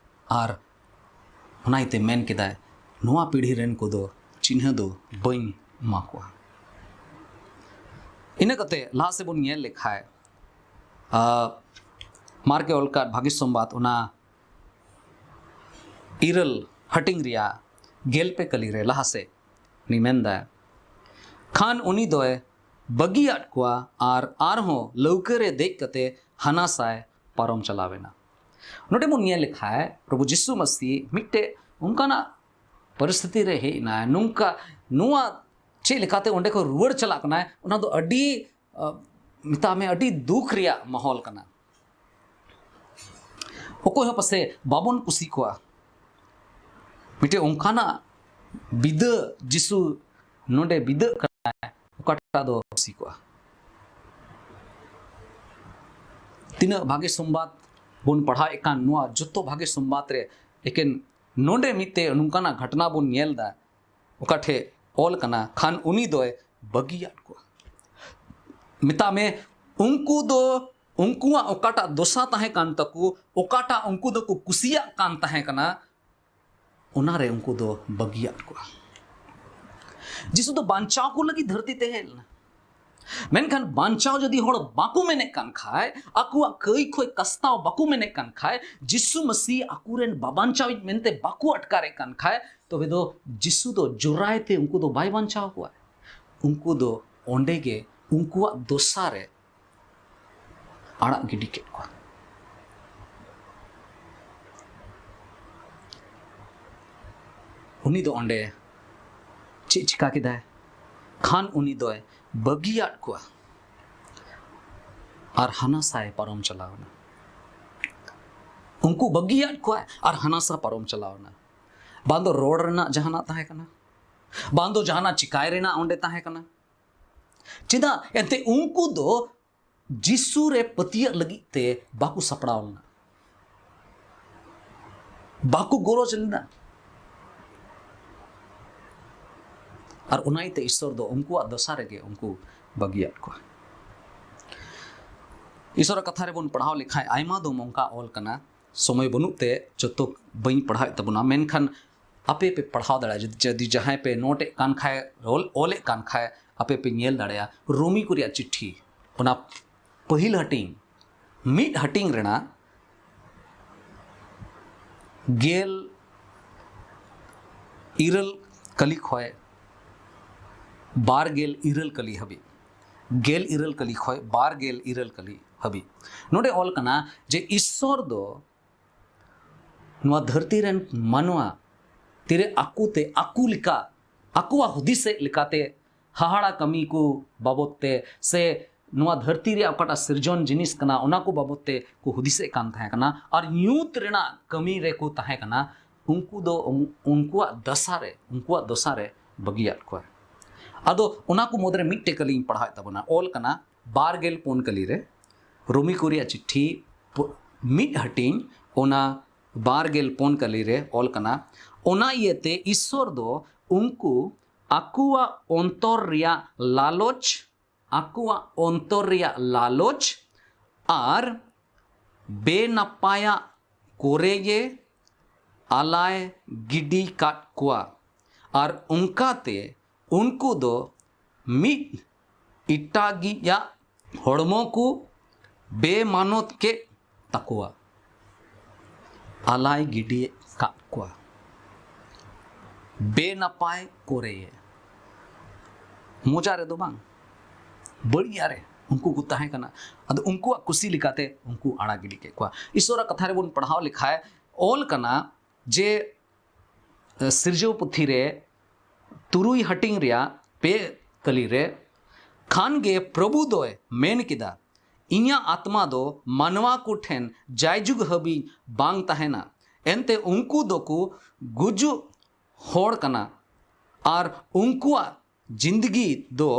ᱟᱨ ᱚᱱᱟ ᱤᱭᱟᱹᱛᱮ ᱢᱮᱱ ᱠᱮᱫᱟᱭ, ᱱᱚᱣᱟ ᱯᱤᱲᱦᱤ ᱨᱮᱱ ᱠᱚᱫᱚ ᱪᱤᱱᱦᱟᱹ ᱫᱚ ᱵᱟᱹᱧ ᱮᱢᱟ ᱠᱚᱣᱟ᱾ ᱤᱱᱟᱹ ᱠᱟᱛᱮ ᱞᱟᱦᱟ ᱥᱮᱫ ᱵᱚᱱ ᱧᱮᱞ ᱞᱮᱠᱷᱟᱡ, ᱟᱨ ᱢᱟᱨᱠᱮ ᱚᱞ ᱠᱟᱫ ᱵᱷᱟᱹᱜᱤ ᱥᱚᱢᱵᱟᱫ, ᱚᱱᱟ ᱤᱨᱟᱹᱞ ᱦᱟᱹᱴᱤᱧ ᱨᱮᱭᱟᱜ ᱜᱮᱞ ᱯᱮ ᱠᱟᱹᱞᱤ ᱨᱮ ᱞᱟᱦᱟ ᱥᱮᱫ ᱩᱱᱤ ᱢᱮᱱᱫᱟᱭ, ᱠᱷᱟᱱ ᱩᱱᱤ ᱫᱚᱭ ᱵᱟᱹᱜᱤᱭᱟᱫ ᱠᱚᱣᱟ ᱟᱨ ᱟᱨᱦᱚᱸ ᱞᱟᱹᱣᱠᱟᱹ ᱨᱮ ᱫᱮᱡ ᱠᱟᱛᱮ ᱦᱟᱱᱟ ᱥᱟᱭ ᱯᱟᱨᱚᱢ ᱪᱟᱞᱟᱣ ᱮᱱᱟ᱾ ᱱᱚᱰᱮ ᱵᱚᱱ ᱧᱮᱞ ᱞᱮᱠᱷᱟᱡ, ᱯᱨᱚᱵᱷᱩ ᱡᱤᱥᱩ ᱢᱟᱹᱥᱤ ᱢᱤᱫᱴᱮᱡ ᱚᱱᱠᱟᱱᱟᱜ ᱯᱚᱨᱤᱥᱛᱷᱤᱛᱤ ᱨᱮ ᱦᱮᱡ ᱮᱱᱟᱭ, ᱱᱚᱝᱠᱟ, ᱱᱚᱣᱟ ᱪᱮᱫ ᱞᱮᱠᱟᱛᱮ ᱚᱸᱰᱮ ᱠᱷᱚᱱ ᱨᱩᱣᱟᱹᱲ ᱪᱟᱞᱟᱜ ᱠᱟᱱᱟᱭ, ᱚᱱᱟ ᱫᱚ ᱟᱹᱰᱤ, ᱟ, ᱢᱮᱛᱟᱜ ᱢᱮ, ᱟᱹᱰᱤ ᱫᱩᱠ ᱨᱮᱭᱟᱜ ᱢᱟᱦᱚᱞ ᱠᱟᱱᱟ᱾ ᱚᱠᱚᱭ ᱦᱚᱸ ᱯᱟᱥᱮ ᱵᱟᱵᱚᱱ ᱠᱩᱥᱤ ᱠᱚᱣᱟ᱾ ᱢᱤᱫᱴᱮᱡ ᱚᱱᱠᱟᱱᱟᱜ ᱵᱤᱫᱟᱹ ᱡᱤᱥᱩ ᱱᱚᱰᱮ ᱵᱤᱫᱟᱹᱜ ᱠᱟᱱᱟᱭ, ᱚᱠᱟᱴᱟᱜ ᱫᱚ ᱠᱩᱥᱤ ᱠᱚᱜᱼᱟ᱾ ᱛᱤᱱᱟᱹᱜ ᱵᱷᱟᱜᱮ ᱥᱚᱢᱵᱟᱫ ᱵᱚᱱ ᱯᱟᱲᱦᱟᱣᱮᱫ ᱠᱟᱱ, ᱱᱚᱣᱟ ᱡᱚᱛᱚ ᱵᱷᱟᱜᱮ ᱥᱚᱢᱵᱟᱫ ᱨᱮ ᱮᱠᱮᱱ ᱱᱚᱰᱮ ᱢᱤᱫᱴᱮᱡ ᱱᱚᱝᱠᱟᱱᱟᱜ ᱜᱷᱚᱴᱚᱱᱟ ᱵᱚᱱ ᱧᱮᱞ ᱮᱫᱟ, ᱚᱠᱟ ᱴᱷᱮᱡ ᱚᱞ ᱠᱟᱱᱟ, ᱠᱷᱟᱱ ᱩᱱᱤ ᱫᱚᱭ ᱵᱟᱹᱜᱤᱭᱟᱫ ᱠᱚᱣᱟ᱾ ᱢᱮᱛᱟᱜ ᱢᱮ, ᱩᱱᱠᱩ ᱫᱚ, ᱩᱱᱠᱩᱣᱟᱜ ᱚᱠᱟᱴᱟᱜ ᱫᱚᱥᱟ ᱛᱟᱦᱮᱸ ᱠᱟᱱ ᱛᱟᱠᱚ, ᱚᱠᱟᱴᱟᱜ ᱩᱱᱠᱩ ᱫᱚᱠᱚ ᱠᱩᱥᱤᱭᱟᱜ ᱠᱟᱱ ᱛᱟᱦᱮᱸ ᱠᱟᱱᱟ, ᱚᱱᱟᱨᱮ ᱩᱱᱠᱩ ᱫᱚ ᱵᱟᱹᱜᱤᱭᱟᱫ ᱠᱚᱣᱟ᱾ ᱡᱤᱥᱩ ᱫᱚ ᱵᱟᱧᱪᱟᱣ ᱠᱚ ᱞᱟᱹᱜᱤᱫ ᱫᱷᱟᱹᱨᱛᱤ ᱛᱮ ᱦᱮᱡ ᱞᱮᱱᱟ᱾ ᱢᱮᱱᱠᱷᱟᱱ ᱵᱟᱧᱪᱟᱣ ᱡᱩᱫᱤ ᱦᱚᱲ ᱵᱟᱠᱚ ᱢᱮᱱᱮᱫ ᱠᱟᱱ ᱠᱷᱟᱡ, ᱟᱠᱚᱣᱟᱜ ᱠᱟᱹᱭ ᱠᱷᱚᱡ ᱠᱟᱥᱛᱟᱣ ᱵᱟᱠᱚ ᱢᱮᱱᱮᱫ ᱠᱟᱱ ᱠᱷᱟᱡ, ᱡᱤᱥᱩ ᱢᱟᱹᱥᱤ ᱟᱠᱚᱨᱮᱱ ᱵᱟᱵᱟᱧᱪᱟᱣᱤᱡ ᱢᱮᱱᱛᱮ ᱵᱟᱠᱚ ᱟᱴᱠᱟᱨᱮᱫ ᱠᱟᱱ ᱠᱷᱟᱡ, ᱛᱚᱵᱮ ᱫᱚ ᱡᱤᱥᱩ ᱫᱚ ᱡᱳᱨᱟᱭ ᱛᱮ ᱩᱱᱠᱩ ᱫᱚ ᱵᱟᱭ ᱵᱟᱧᱪᱟᱣ ᱠᱚᱣᱟ᱾ ᱩᱱᱠᱩ ᱫᱚ ᱚᱸᱰᱮ ᱜᱮ ᱩᱱᱠᱩᱣᱟᱜ ᱫᱚᱥᱟ ᱨᱮ ᱟᱲᱟᱜ ᱜᱤᱰᱤ ᱠᱮᱫ ᱠᱚᱣᱟ᱾ ᱩᱱᱤ ᱫᱚ ᱚᱸᱰᱮ ᱪᱮᱫ ᱪᱤᱠᱟ ᱠᱮᱫᱟᱭ? ᱠᱷᱟᱱ ᱩᱱᱤ ᱫᱚᱭ ᱵᱟᱹᱜᱤᱭᱟᱫ ᱠᱚᱣᱟ ᱟᱨ ᱦᱟᱱᱟ ᱥᱟᱭ ᱯᱟᱨᱚᱢ ᱪᱟᱞᱟᱣ ᱮᱱᱟ᱾ ᱩᱱᱠᱩ ᱵᱟᱹᱜᱤᱭᱟᱫ ᱠᱚᱣᱟᱭ ᱟᱨ ᱦᱟᱱᱟ ᱥᱟ ᱯᱟᱨᱚᱢ ᱪᱟᱞᱟᱣ ᱮᱱᱟ᱾ ᱵᱟᱝ ᱫᱚ ᱨᱚᱲ ᱨᱮᱱᱟᱜ ᱡᱟᱦᱟᱱᱟᱜ ᱛᱟᱦᱮᱸ ᱠᱟᱱᱟ, ᱵᱟᱝ ᱫᱚ ᱡᱟᱦᱟᱱᱟᱜ ᱪᱤᱠᱟᱭ ᱨᱮᱱᱟᱜ ᱚᱸᱰᱮ ᱛᱟᱦᱮᱸ ᱠᱟᱱᱟ᱾ ᱪᱮᱫᱟᱜ? ᱮᱱᱛᱮ ᱩᱱᱠᱩ ᱫᱚ ᱡᱤᱥᱩ ᱨᱮ ᱯᱟᱹᱛᱭᱟᱹᱜ ᱞᱟᱹᱜᱤᱫ ᱛᱮ ᱵᱟᱠᱚ ᱥᱟᱯᱲᱟᱣ ᱞᱮᱱᱟ, ᱵᱟᱠᱚ ᱜᱚᱨᱚᱡᱽ ᱞᱮᱱᱟ᱾ ᱟᱨ ᱚᱱᱟ ᱤᱭᱟᱹᱛᱮ ᱤᱥᱥᱚᱨ ᱫᱚ ᱩᱱᱠᱩᱣᱟᱜ ᱫᱚᱥᱟ ᱨᱮᱜᱮ ᱩᱱᱠᱩ ᱵᱟᱹᱜᱤᱭᱟᱫ ᱠᱚᱣᱟ᱾ ᱤᱥᱥᱚᱨᱟᱜ ᱠᱟᱛᱷᱟ ᱨᱮᱵᱚᱱ ᱯᱟᱲᱦᱟᱣ ᱞᱮᱠᱷᱟᱱ ᱟᱭᱢᱟ ᱫᱚᱢ ᱚᱱᱠᱟ ᱚᱞ ᱠᱟᱱᱟ, ᱥᱚᱢᱚᱭ ᱵᱟᱹᱱᱩᱜ ᱛᱮ ᱡᱚᱛᱚ ᱵᱟᱹᱧ ᱯᱟᱲᱦᱟᱣᱮᱫ ᱛᱟᱵᱚᱱᱟ, ᱢᱮᱱᱠᱷᱟᱱ ᱟᱯᱮ ᱯᱮ ᱯᱟᱲᱦᱟᱣ ᱫᱟᱲᱮᱭᱟᱜᱼᱟ᱾ ᱡᱩᱫᱤ, ᱡᱩᱫᱤ ᱡᱟᱦᱟᱸᱭ ᱯᱮ ᱱᱳᱴ ᱮᱫ ᱠᱟᱱ ᱠᱷᱟᱡ, ᱚᱞ, ᱚᱞᱮᱫ ᱠᱟᱱ ᱠᱷᱟᱡ, ᱟᱯᱮ ᱯᱮ ᱧᱮᱞ ᱫᱟᱲᱮᱭᱟᱜᱼᱟ ᱨᱳᱢᱤ ᱠᱚ ᱨᱮᱭᱟᱜ ᱪᱤᱴᱷᱤ, ᱚᱱᱟ ᱯᱟᱹᱦᱤᱞ ᱦᱟᱹᱴᱤᱧ, ᱢᱤᱫ ᱦᱟᱹᱴᱤᱧ ᱨᱮᱱᱟᱜ ᱜᱮᱞ ᱤᱨᱟᱹᱞ ᱠᱟᱹᱞᱤ ᱠᱷᱚᱱ ᱵᱟᱨ ᱜᱮᱞ ᱤᱨᱟᱹᱞ ᱠᱟᱹᱞᱤ ᱦᱟᱹᱵᱤᱡ, ᱜᱮᱞ ᱤᱨᱟᱹᱞ ᱠᱟᱹᱞᱤ ᱠᱷᱚᱱ ᱵᱟᱨ ᱜᱮᱞ ᱤᱨᱟᱹᱞ ᱠᱟᱹᱞᱤ ᱦᱟᱹᱵᱤᱡ᱾ ᱱᱚᱰᱮ ᱚᱞ ᱠᱟᱱᱟ ᱡᱮ ᱤᱥᱥᱚᱨ ᱫᱚ ᱱᱚᱣᱟ ᱫᱷᱟᱹᱨᱛᱤ ᱨᱮᱱ ᱢᱟᱱᱣᱟ ᱛᱤᱨᱮ ᱟᱠᱚ ᱛᱮ, ᱟᱠᱚ ᱞᱮᱠᱟ, ᱟᱠᱚᱣᱟᱜ ᱦᱩᱫᱤᱥᱮᱫ ᱞᱮᱠᱟᱛᱮ ᱦᱟᱦᱟᱲᱟ ᱠᱟᱹᱢᱤ ᱠᱚ ᱵᱟᱵᱚᱫ ᱛᱮ ᱥᱮ ᱱᱚᱣᱟ ᱫᱷᱟᱹᱨᱛᱤ ᱨᱮᱭᱟᱜ ᱚᱠᱟᱴᱟᱜ ᱥᱤᱨᱡᱚᱱ ᱡᱤᱱᱤᱥ ᱠᱟᱱᱟ, ᱚᱱᱟ ᱠᱚ ᱵᱟᱵᱚᱫ ᱛᱮ ᱠᱚ ᱦᱩᱫᱤᱥᱮᱫ ᱠᱟᱱ ᱛᱟᱦᱮᱸ ᱠᱟᱱᱟ ᱟᱨ ᱧᱩᱛ ᱨᱮᱱᱟᱜ ᱠᱟᱹᱢᱤ ᱨᱮᱠᱚ ᱛᱟᱦᱮᱸ ᱠᱟᱱᱟ, ᱩᱱᱠᱩ ᱫᱚ ᱩᱱ-, ᱩᱱᱠᱩᱣᱟᱜ ᱫᱟᱥᱟ ᱨᱮ, ᱩᱱᱠᱩᱣᱟᱜ ᱫᱚᱥᱟ ᱨᱮ ᱵᱟᱹᱜᱤᱭᱟᱫ ᱠᱚᱣᱟ᱾ ᱟᱫᱚ ᱚᱱᱟ ᱠᱚ ᱢᱩᱫᱽᱨᱮ ᱢᱤᱫᱴᱮᱡ ᱠᱟᱹᱞᱤᱧ ᱯᱟᱲᱦᱟᱣᱮᱫ ᱛᱟᱵᱚᱱᱟ, ᱚᱞ ᱠᱟᱱᱟ ᱵᱟᱨ ᱜᱮᱞ ᱯᱩᱱ ᱠᱟᱹᱞᱤ ᱨᱮ, ᱨᱳᱢᱤ ᱠᱚ ᱨᱮᱭᱟᱜ ᱪᱤᱴᱷᱤ ᱯ-, ᱢᱤᱫ ᱦᱟᱹᱴᱤᱧ, ᱚᱱᱟ ᱵᱟᱨ ᱜᱮᱞ ᱯᱩᱱ ᱠᱟᱹᱞᱤ ᱨᱮ ᱚᱞ ᱠᱟᱱᱟ, ᱚᱱᱟ ᱤᱭᱟᱹᱛᱮ ᱤᱥᱥᱚᱨ ᱫᱚ ᱩᱱᱠᱩ ᱟᱠᱚᱣᱟᱜ ᱚᱱᱛᱚᱨ ᱨᱮᱭᱟᱜ ᱞᱟᱞᱚᱪ, ᱟᱠᱚᱣᱟᱜ ᱚᱱᱛᱚᱨ ᱨᱮᱭᱟᱜ ᱞᱟᱞᱚᱪ ᱟᱨ ᱵᱮᱱᱟᱯᱟᱭᱟᱜ ᱠᱚᱨᱮ ᱜᱮ ᱟᱞᱟᱭ ᱜᱤᱰᱤ ᱠᱟᱫ ᱠᱚᱣᱟ᱾ ᱟᱨ ᱚᱱᱠᱟᱛᱮ ᱩᱱᱠᱩ ᱫᱚ ᱢᱤᱫ ᱮᱴᱟᱜᱤᱡᱟᱜ ᱦᱚᱲᱢᱚ ᱠᱚ ᱵᱮᱢᱟᱱᱚᱛ ᱠᱮᱫ ᱛᱟᱠᱚᱣᱟ᱾ ᱟᱞᱟᱭ ᱜᱤᱰᱤ ᱠᱟᱫ ᱠᱚᱣᱟ ᱵᱮᱱᱟᱯᱟᱭ ᱠᱚᱨᱮ᱾ ᱢᱚᱡᱟ ᱨᱮᱫᱚ ᱵᱟᱝ, ᱵᱟᱹᱲᱤᱡᱟᱜ ᱨᱮ ᱩᱱᱠᱩ ᱠᱚ ᱛᱟᱦᱮᱸ ᱠᱟᱱᱟ᱾ ᱟᱫᱚ ᱩᱱᱠᱩᱣᱟᱜ ᱠᱩᱥᱤ ᱞᱮᱠᱟᱛᱮ ᱩᱱᱠᱩ ᱟᱲᱟᱜ ᱜᱤᱰᱤ ᱠᱮᱫ ᱠᱚᱣᱟ᱾ ᱤᱥᱚᱨᱟᱜ ᱠᱟᱛᱷᱟ ᱨᱮᱵᱚᱱ ᱯᱟᱲᱦᱟᱣ ᱞᱮᱠᱷᱟᱡ ᱚᱞ ᱠᱟᱱᱟ ᱡᱮ, ᱥᱤᱨᱡᱟᱹᱣ ᱯᱩᱛᱷᱤ ᱨᱮ ᱛᱩᱨᱩᱭ ᱦᱟᱹᱴᱤᱧ ᱨᱮᱭᱟᱜ ᱯᱮ ᱠᱟᱹᱞᱤ ᱨᱮ, ᱠᱷᱟᱱ ᱜᱮ ᱯᱨᱚᱵᱷᱩ ᱫᱚᱭ ᱢᱮᱱ ᱠᱮᱫᱟ, "ᱤᱧᱟᱹᱜ ᱟᱛᱢᱟ ᱫᱚ ᱢᱟᱱᱣᱟ ᱠᱚ ᱴᱷᱮᱱ ᱡᱟᱭᱡᱩᱜᱽ ᱦᱟᱹᱵᱤᱡ ᱵᱟᱝ ᱛᱟᱦᱮᱱᱟ, ᱮᱱᱛᱮ ᱩᱱᱠᱩ ᱫᱚᱠᱚ ᱜᱩᱡᱩᱜ ᱦᱚᱲ ᱠᱟᱱᱟ ᱟᱨ ᱩᱱᱠᱩᱣᱟᱜ ᱡᱤᱱᱫᱜᱤ ᱫᱚ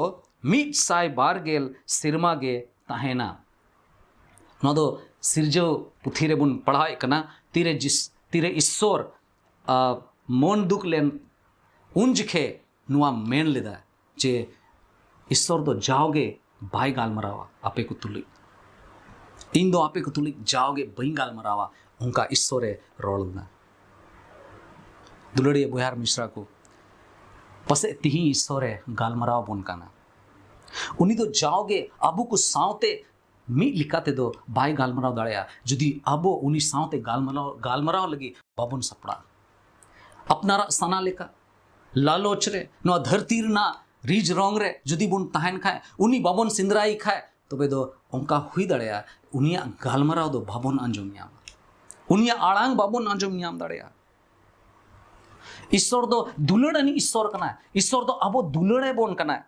ᱢᱤᱫ ᱥᱟᱭ ᱵᱟᱨ ᱜᱮᱞ ᱥᱮᱨᱢᱟ ᱜᱮ ᱛᱟᱦᱮᱱᱟ᱾" ᱱᱚᱣᱟ ᱫᱚ ᱥᱤᱨᱡᱟᱹᱣ ᱯᱩᱛᱷᱤ ᱨᱮᱵᱚᱱ ᱯᱟᱲᱦᱟᱣᱮᱫ ᱠᱟᱱᱟ᱾ ᱛᱤᱨᱮ ᱡᱤᱥ-, ᱛᱤᱨᱮ ᱤᱥᱥᱚᱨ, ᱟ, ᱢᱚᱱ ᱫᱩᱠ ᱞᱮᱱ, ᱩᱱ ᱡᱚᱠᱷᱮ ᱱᱚᱣᱟ ᱢᱮᱱ ᱞᱮᱫᱟ ᱡᱮ ᱤᱥᱥᱚᱨ ᱫᱚ ᱡᱟᱣᱜᱮ ᱵᱟᱭ ᱜᱟᱞᱢᱟᱨᱟᱣᱟ ᱟᱯᱮ ᱠᱚ ᱛᱩᱞᱩᱡ᱾ ᱤᱧ ᱫᱚ ᱟᱯᱮ ᱠᱚ ᱛᱩᱞᱩᱡ ᱡᱟᱣᱜᱮ ᱵᱟᱹᱧ ᱜᱟᱞᱢᱟᱨᱟᱣᱟ, ᱚᱱᱠᱟ ᱤᱥᱥᱚᱨᱮ ᱨᱚᱲ ᱞᱮᱫᱟ᱾ ᱫᱩᱞᱟᱹᱲᱤᱭᱟᱹ ᱵᱚᱭᱦᱟ ᱟᱨ ᱢᱤᱥᱨᱟ ᱠᱚ, ᱯᱟᱥᱮᱡ ᱛᱤᱦᱤᱧ ᱤᱥᱥᱚᱨᱮ ᱜᱟᱞᱢᱟᱨᱟᱣ ᱟᱵᱚᱱ ᱠᱟᱱᱟ᱾ ᱩᱱᱤ ᱫᱚ ᱡᱟᱣᱜᱮ ᱟᱵᱚ ᱠᱚ ᱥᱟᱶᱛᱮ ᱢᱤᱫ ᱞᱮᱠᱟ ᱛᱮᱫᱚ ᱵᱟᱭ ᱜᱟᱞᱢᱟᱨᱟᱣ ᱫᱟᱲᱮᱭᱟᱜᱼᱟ, ᱡᱩᱫᱤ ᱟᱵᱚ ᱩᱱᱤ ᱥᱟᱶᱛᱮ ᱜᱟᱞᱢᱟᱨᱟᱣ, ᱜᱟᱞᱢᱟᱨᱟᱣ ᱞᱟᱹᱜᱤᱫ ᱵᱟᱵᱚᱱ ᱥᱟᱯᱲᱟᱜᱼᱟ᱾ ᱟᱯᱱᱟᱨᱟᱜ ᱥᱟᱱᱟ ᱞᱮᱠᱟ, ᱞᱟᱞᱚᱪ ᱨᱮ, ᱱᱚᱣᱟ ᱫᱷᱟᱹᱨᱛᱤ ᱨᱮᱱᱟᱜ ᱨᱤᱡ ᱨᱚᱝ ᱨᱮ ᱡᱩᱫᱤ ᱵᱚᱱ ᱛᱟᱦᱮᱱ ᱠᱷᱟᱡ, ᱩᱱᱤ ᱵᱟᱵᱚᱱ ᱥᱮᱸᱫᱽᱨᱟᱭᱮ ᱠᱷᱟᱡ, ᱛᱚᱵᱮ ᱫᱚ ᱚᱱᱠᱟ ᱦᱩᱭ ᱫᱟᱲᱮᱭᱟᱜᱼᱟ, ᱩᱱᱤᱭᱟᱜ ᱜᱟᱞᱢᱟᱨᱟᱣ ᱫᱚ ᱵᱟᱵᱚᱱ ᱟᱸᱡᱚᱢ ᱧᱟᱢᱟ, ᱩᱱᱤᱭᱟᱜ ᱟᱲᱟᱝ ᱵᱟᱵᱚᱱ ᱟᱸᱡᱚᱢ ᱧᱟᱢ ᱫᱟᱲᱮᱭᱟᱜᱼᱟ᱾ ᱤᱥᱥᱚᱨ ᱫᱚ ᱫᱩᱞᱟᱹᱲ ᱟᱹᱱᱤᱡ ᱤᱥᱥᱚᱨ ᱠᱟᱱᱟᱭ᱾ ᱤᱥᱥᱚᱨ ᱫᱚ ᱟᱵᱚ ᱫᱩᱞᱟᱹᱲ ᱟᱵᱚᱱ ᱠᱟᱱᱟᱭ᱾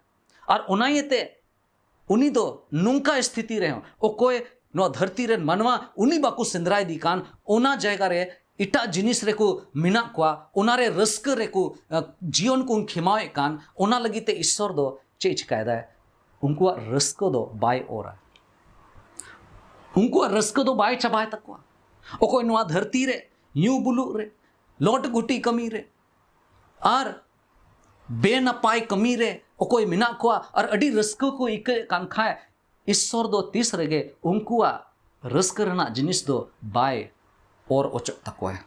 ᱟᱨ ᱚᱱᱟ ᱤᱭᱟᱹᱛᱮ ᱩᱱᱤ ᱫᱚ ᱱᱚᱝᱠᱟ ᱥᱛᱷᱤᱛᱤ ᱨᱮᱦᱚᱸ, ᱚᱠᱚᱭ ᱱᱚᱣᱟ ᱫᱷᱟᱹᱨᱛᱤ ᱨᱮᱱ ᱢᱟᱱᱣᱟ ᱩᱱᱤ ᱵᱟᱠᱚ ᱥᱮᱸᱫᱽᱨᱟᱭᱮᱫᱮ ᱠᱟᱱ, ᱚᱱᱟ ᱡᱟᱭᱜᱟ ᱨᱮ ᱮᱴᱟᱜ ᱡᱤᱱᱤᱥ ᱨᱮᱠᱚ ᱢᱮᱱᱟᱜ ᱠᱚᱣᱟ, ᱚᱱᱟᱨᱮ ᱨᱟᱹᱥᱠᱟᱹ ᱨᱮᱠᱚ, ᱟᱸ, ᱡᱤᱭᱚᱱ ᱠᱚ ᱠᱷᱮᱢᱟᱣᱮᱫ ᱠᱟᱱ, ᱚᱱᱟ ᱞᱟᱹᱜᱤᱫ ᱛᱮ ᱤᱥᱥᱚᱨ ᱫᱚ ᱪᱮᱫ ᱪᱤᱠᱟᱭᱮᱫᱟᱭ? ᱩᱱᱠᱩᱣᱟᱜ ᱨᱟᱹᱥᱠᱟᱹ ᱫᱚ ᱵᱟᱭ ᱚᱨᱟ᱾ ᱩᱱᱠᱩᱣᱟᱜ ᱨᱟᱹᱥᱠᱟᱹ ᱫᱚ ᱵᱟᱭ ᱪᱟᱵᱟᱭ ᱛᱟᱠᱚᱣᱟ᱾ ᱚᱠᱚᱭ ᱱᱚᱣᱟ ᱫᱷᱟᱹᱨᱛᱤ ᱨᱮ ᱧᱩ ᱵᱩᱞᱩᱜ ᱨᱮ, ᱞᱚᱴ ᱜᱷᱩᱴᱤ ᱠᱟᱹᱢᱤ ᱨᱮ, ᱟᱨ ᱵᱮᱱᱟᱯᱟᱭ ᱠᱟᱹᱢᱤ ᱨᱮ ᱚᱠᱚᱭ ᱢᱮᱱᱟᱜ ᱠᱚᱣᱟ ᱟᱨ ᱟᱹᱰᱤ ᱨᱟᱹᱥᱠᱟᱹ ᱠᱚ ᱟᱹᱭᱠᱟᱹᱣᱮᱫ ᱠᱟᱱ ᱠᱷᱟᱡ, ᱤᱥᱥᱚᱨ ᱫᱚ ᱛᱤᱥ ᱨᱮᱜᱮ ᱩᱱᱠᱩᱣᱟᱜ ᱨᱟᱹᱥᱠᱟᱹ ᱨᱮᱱᱟᱜ ᱡᱤᱱᱤᱥ ᱫᱚ ᱵᱟᱭ ᱚᱨ ᱚᱪᱚᱜ ᱛᱟᱠᱚᱣᱟ᱾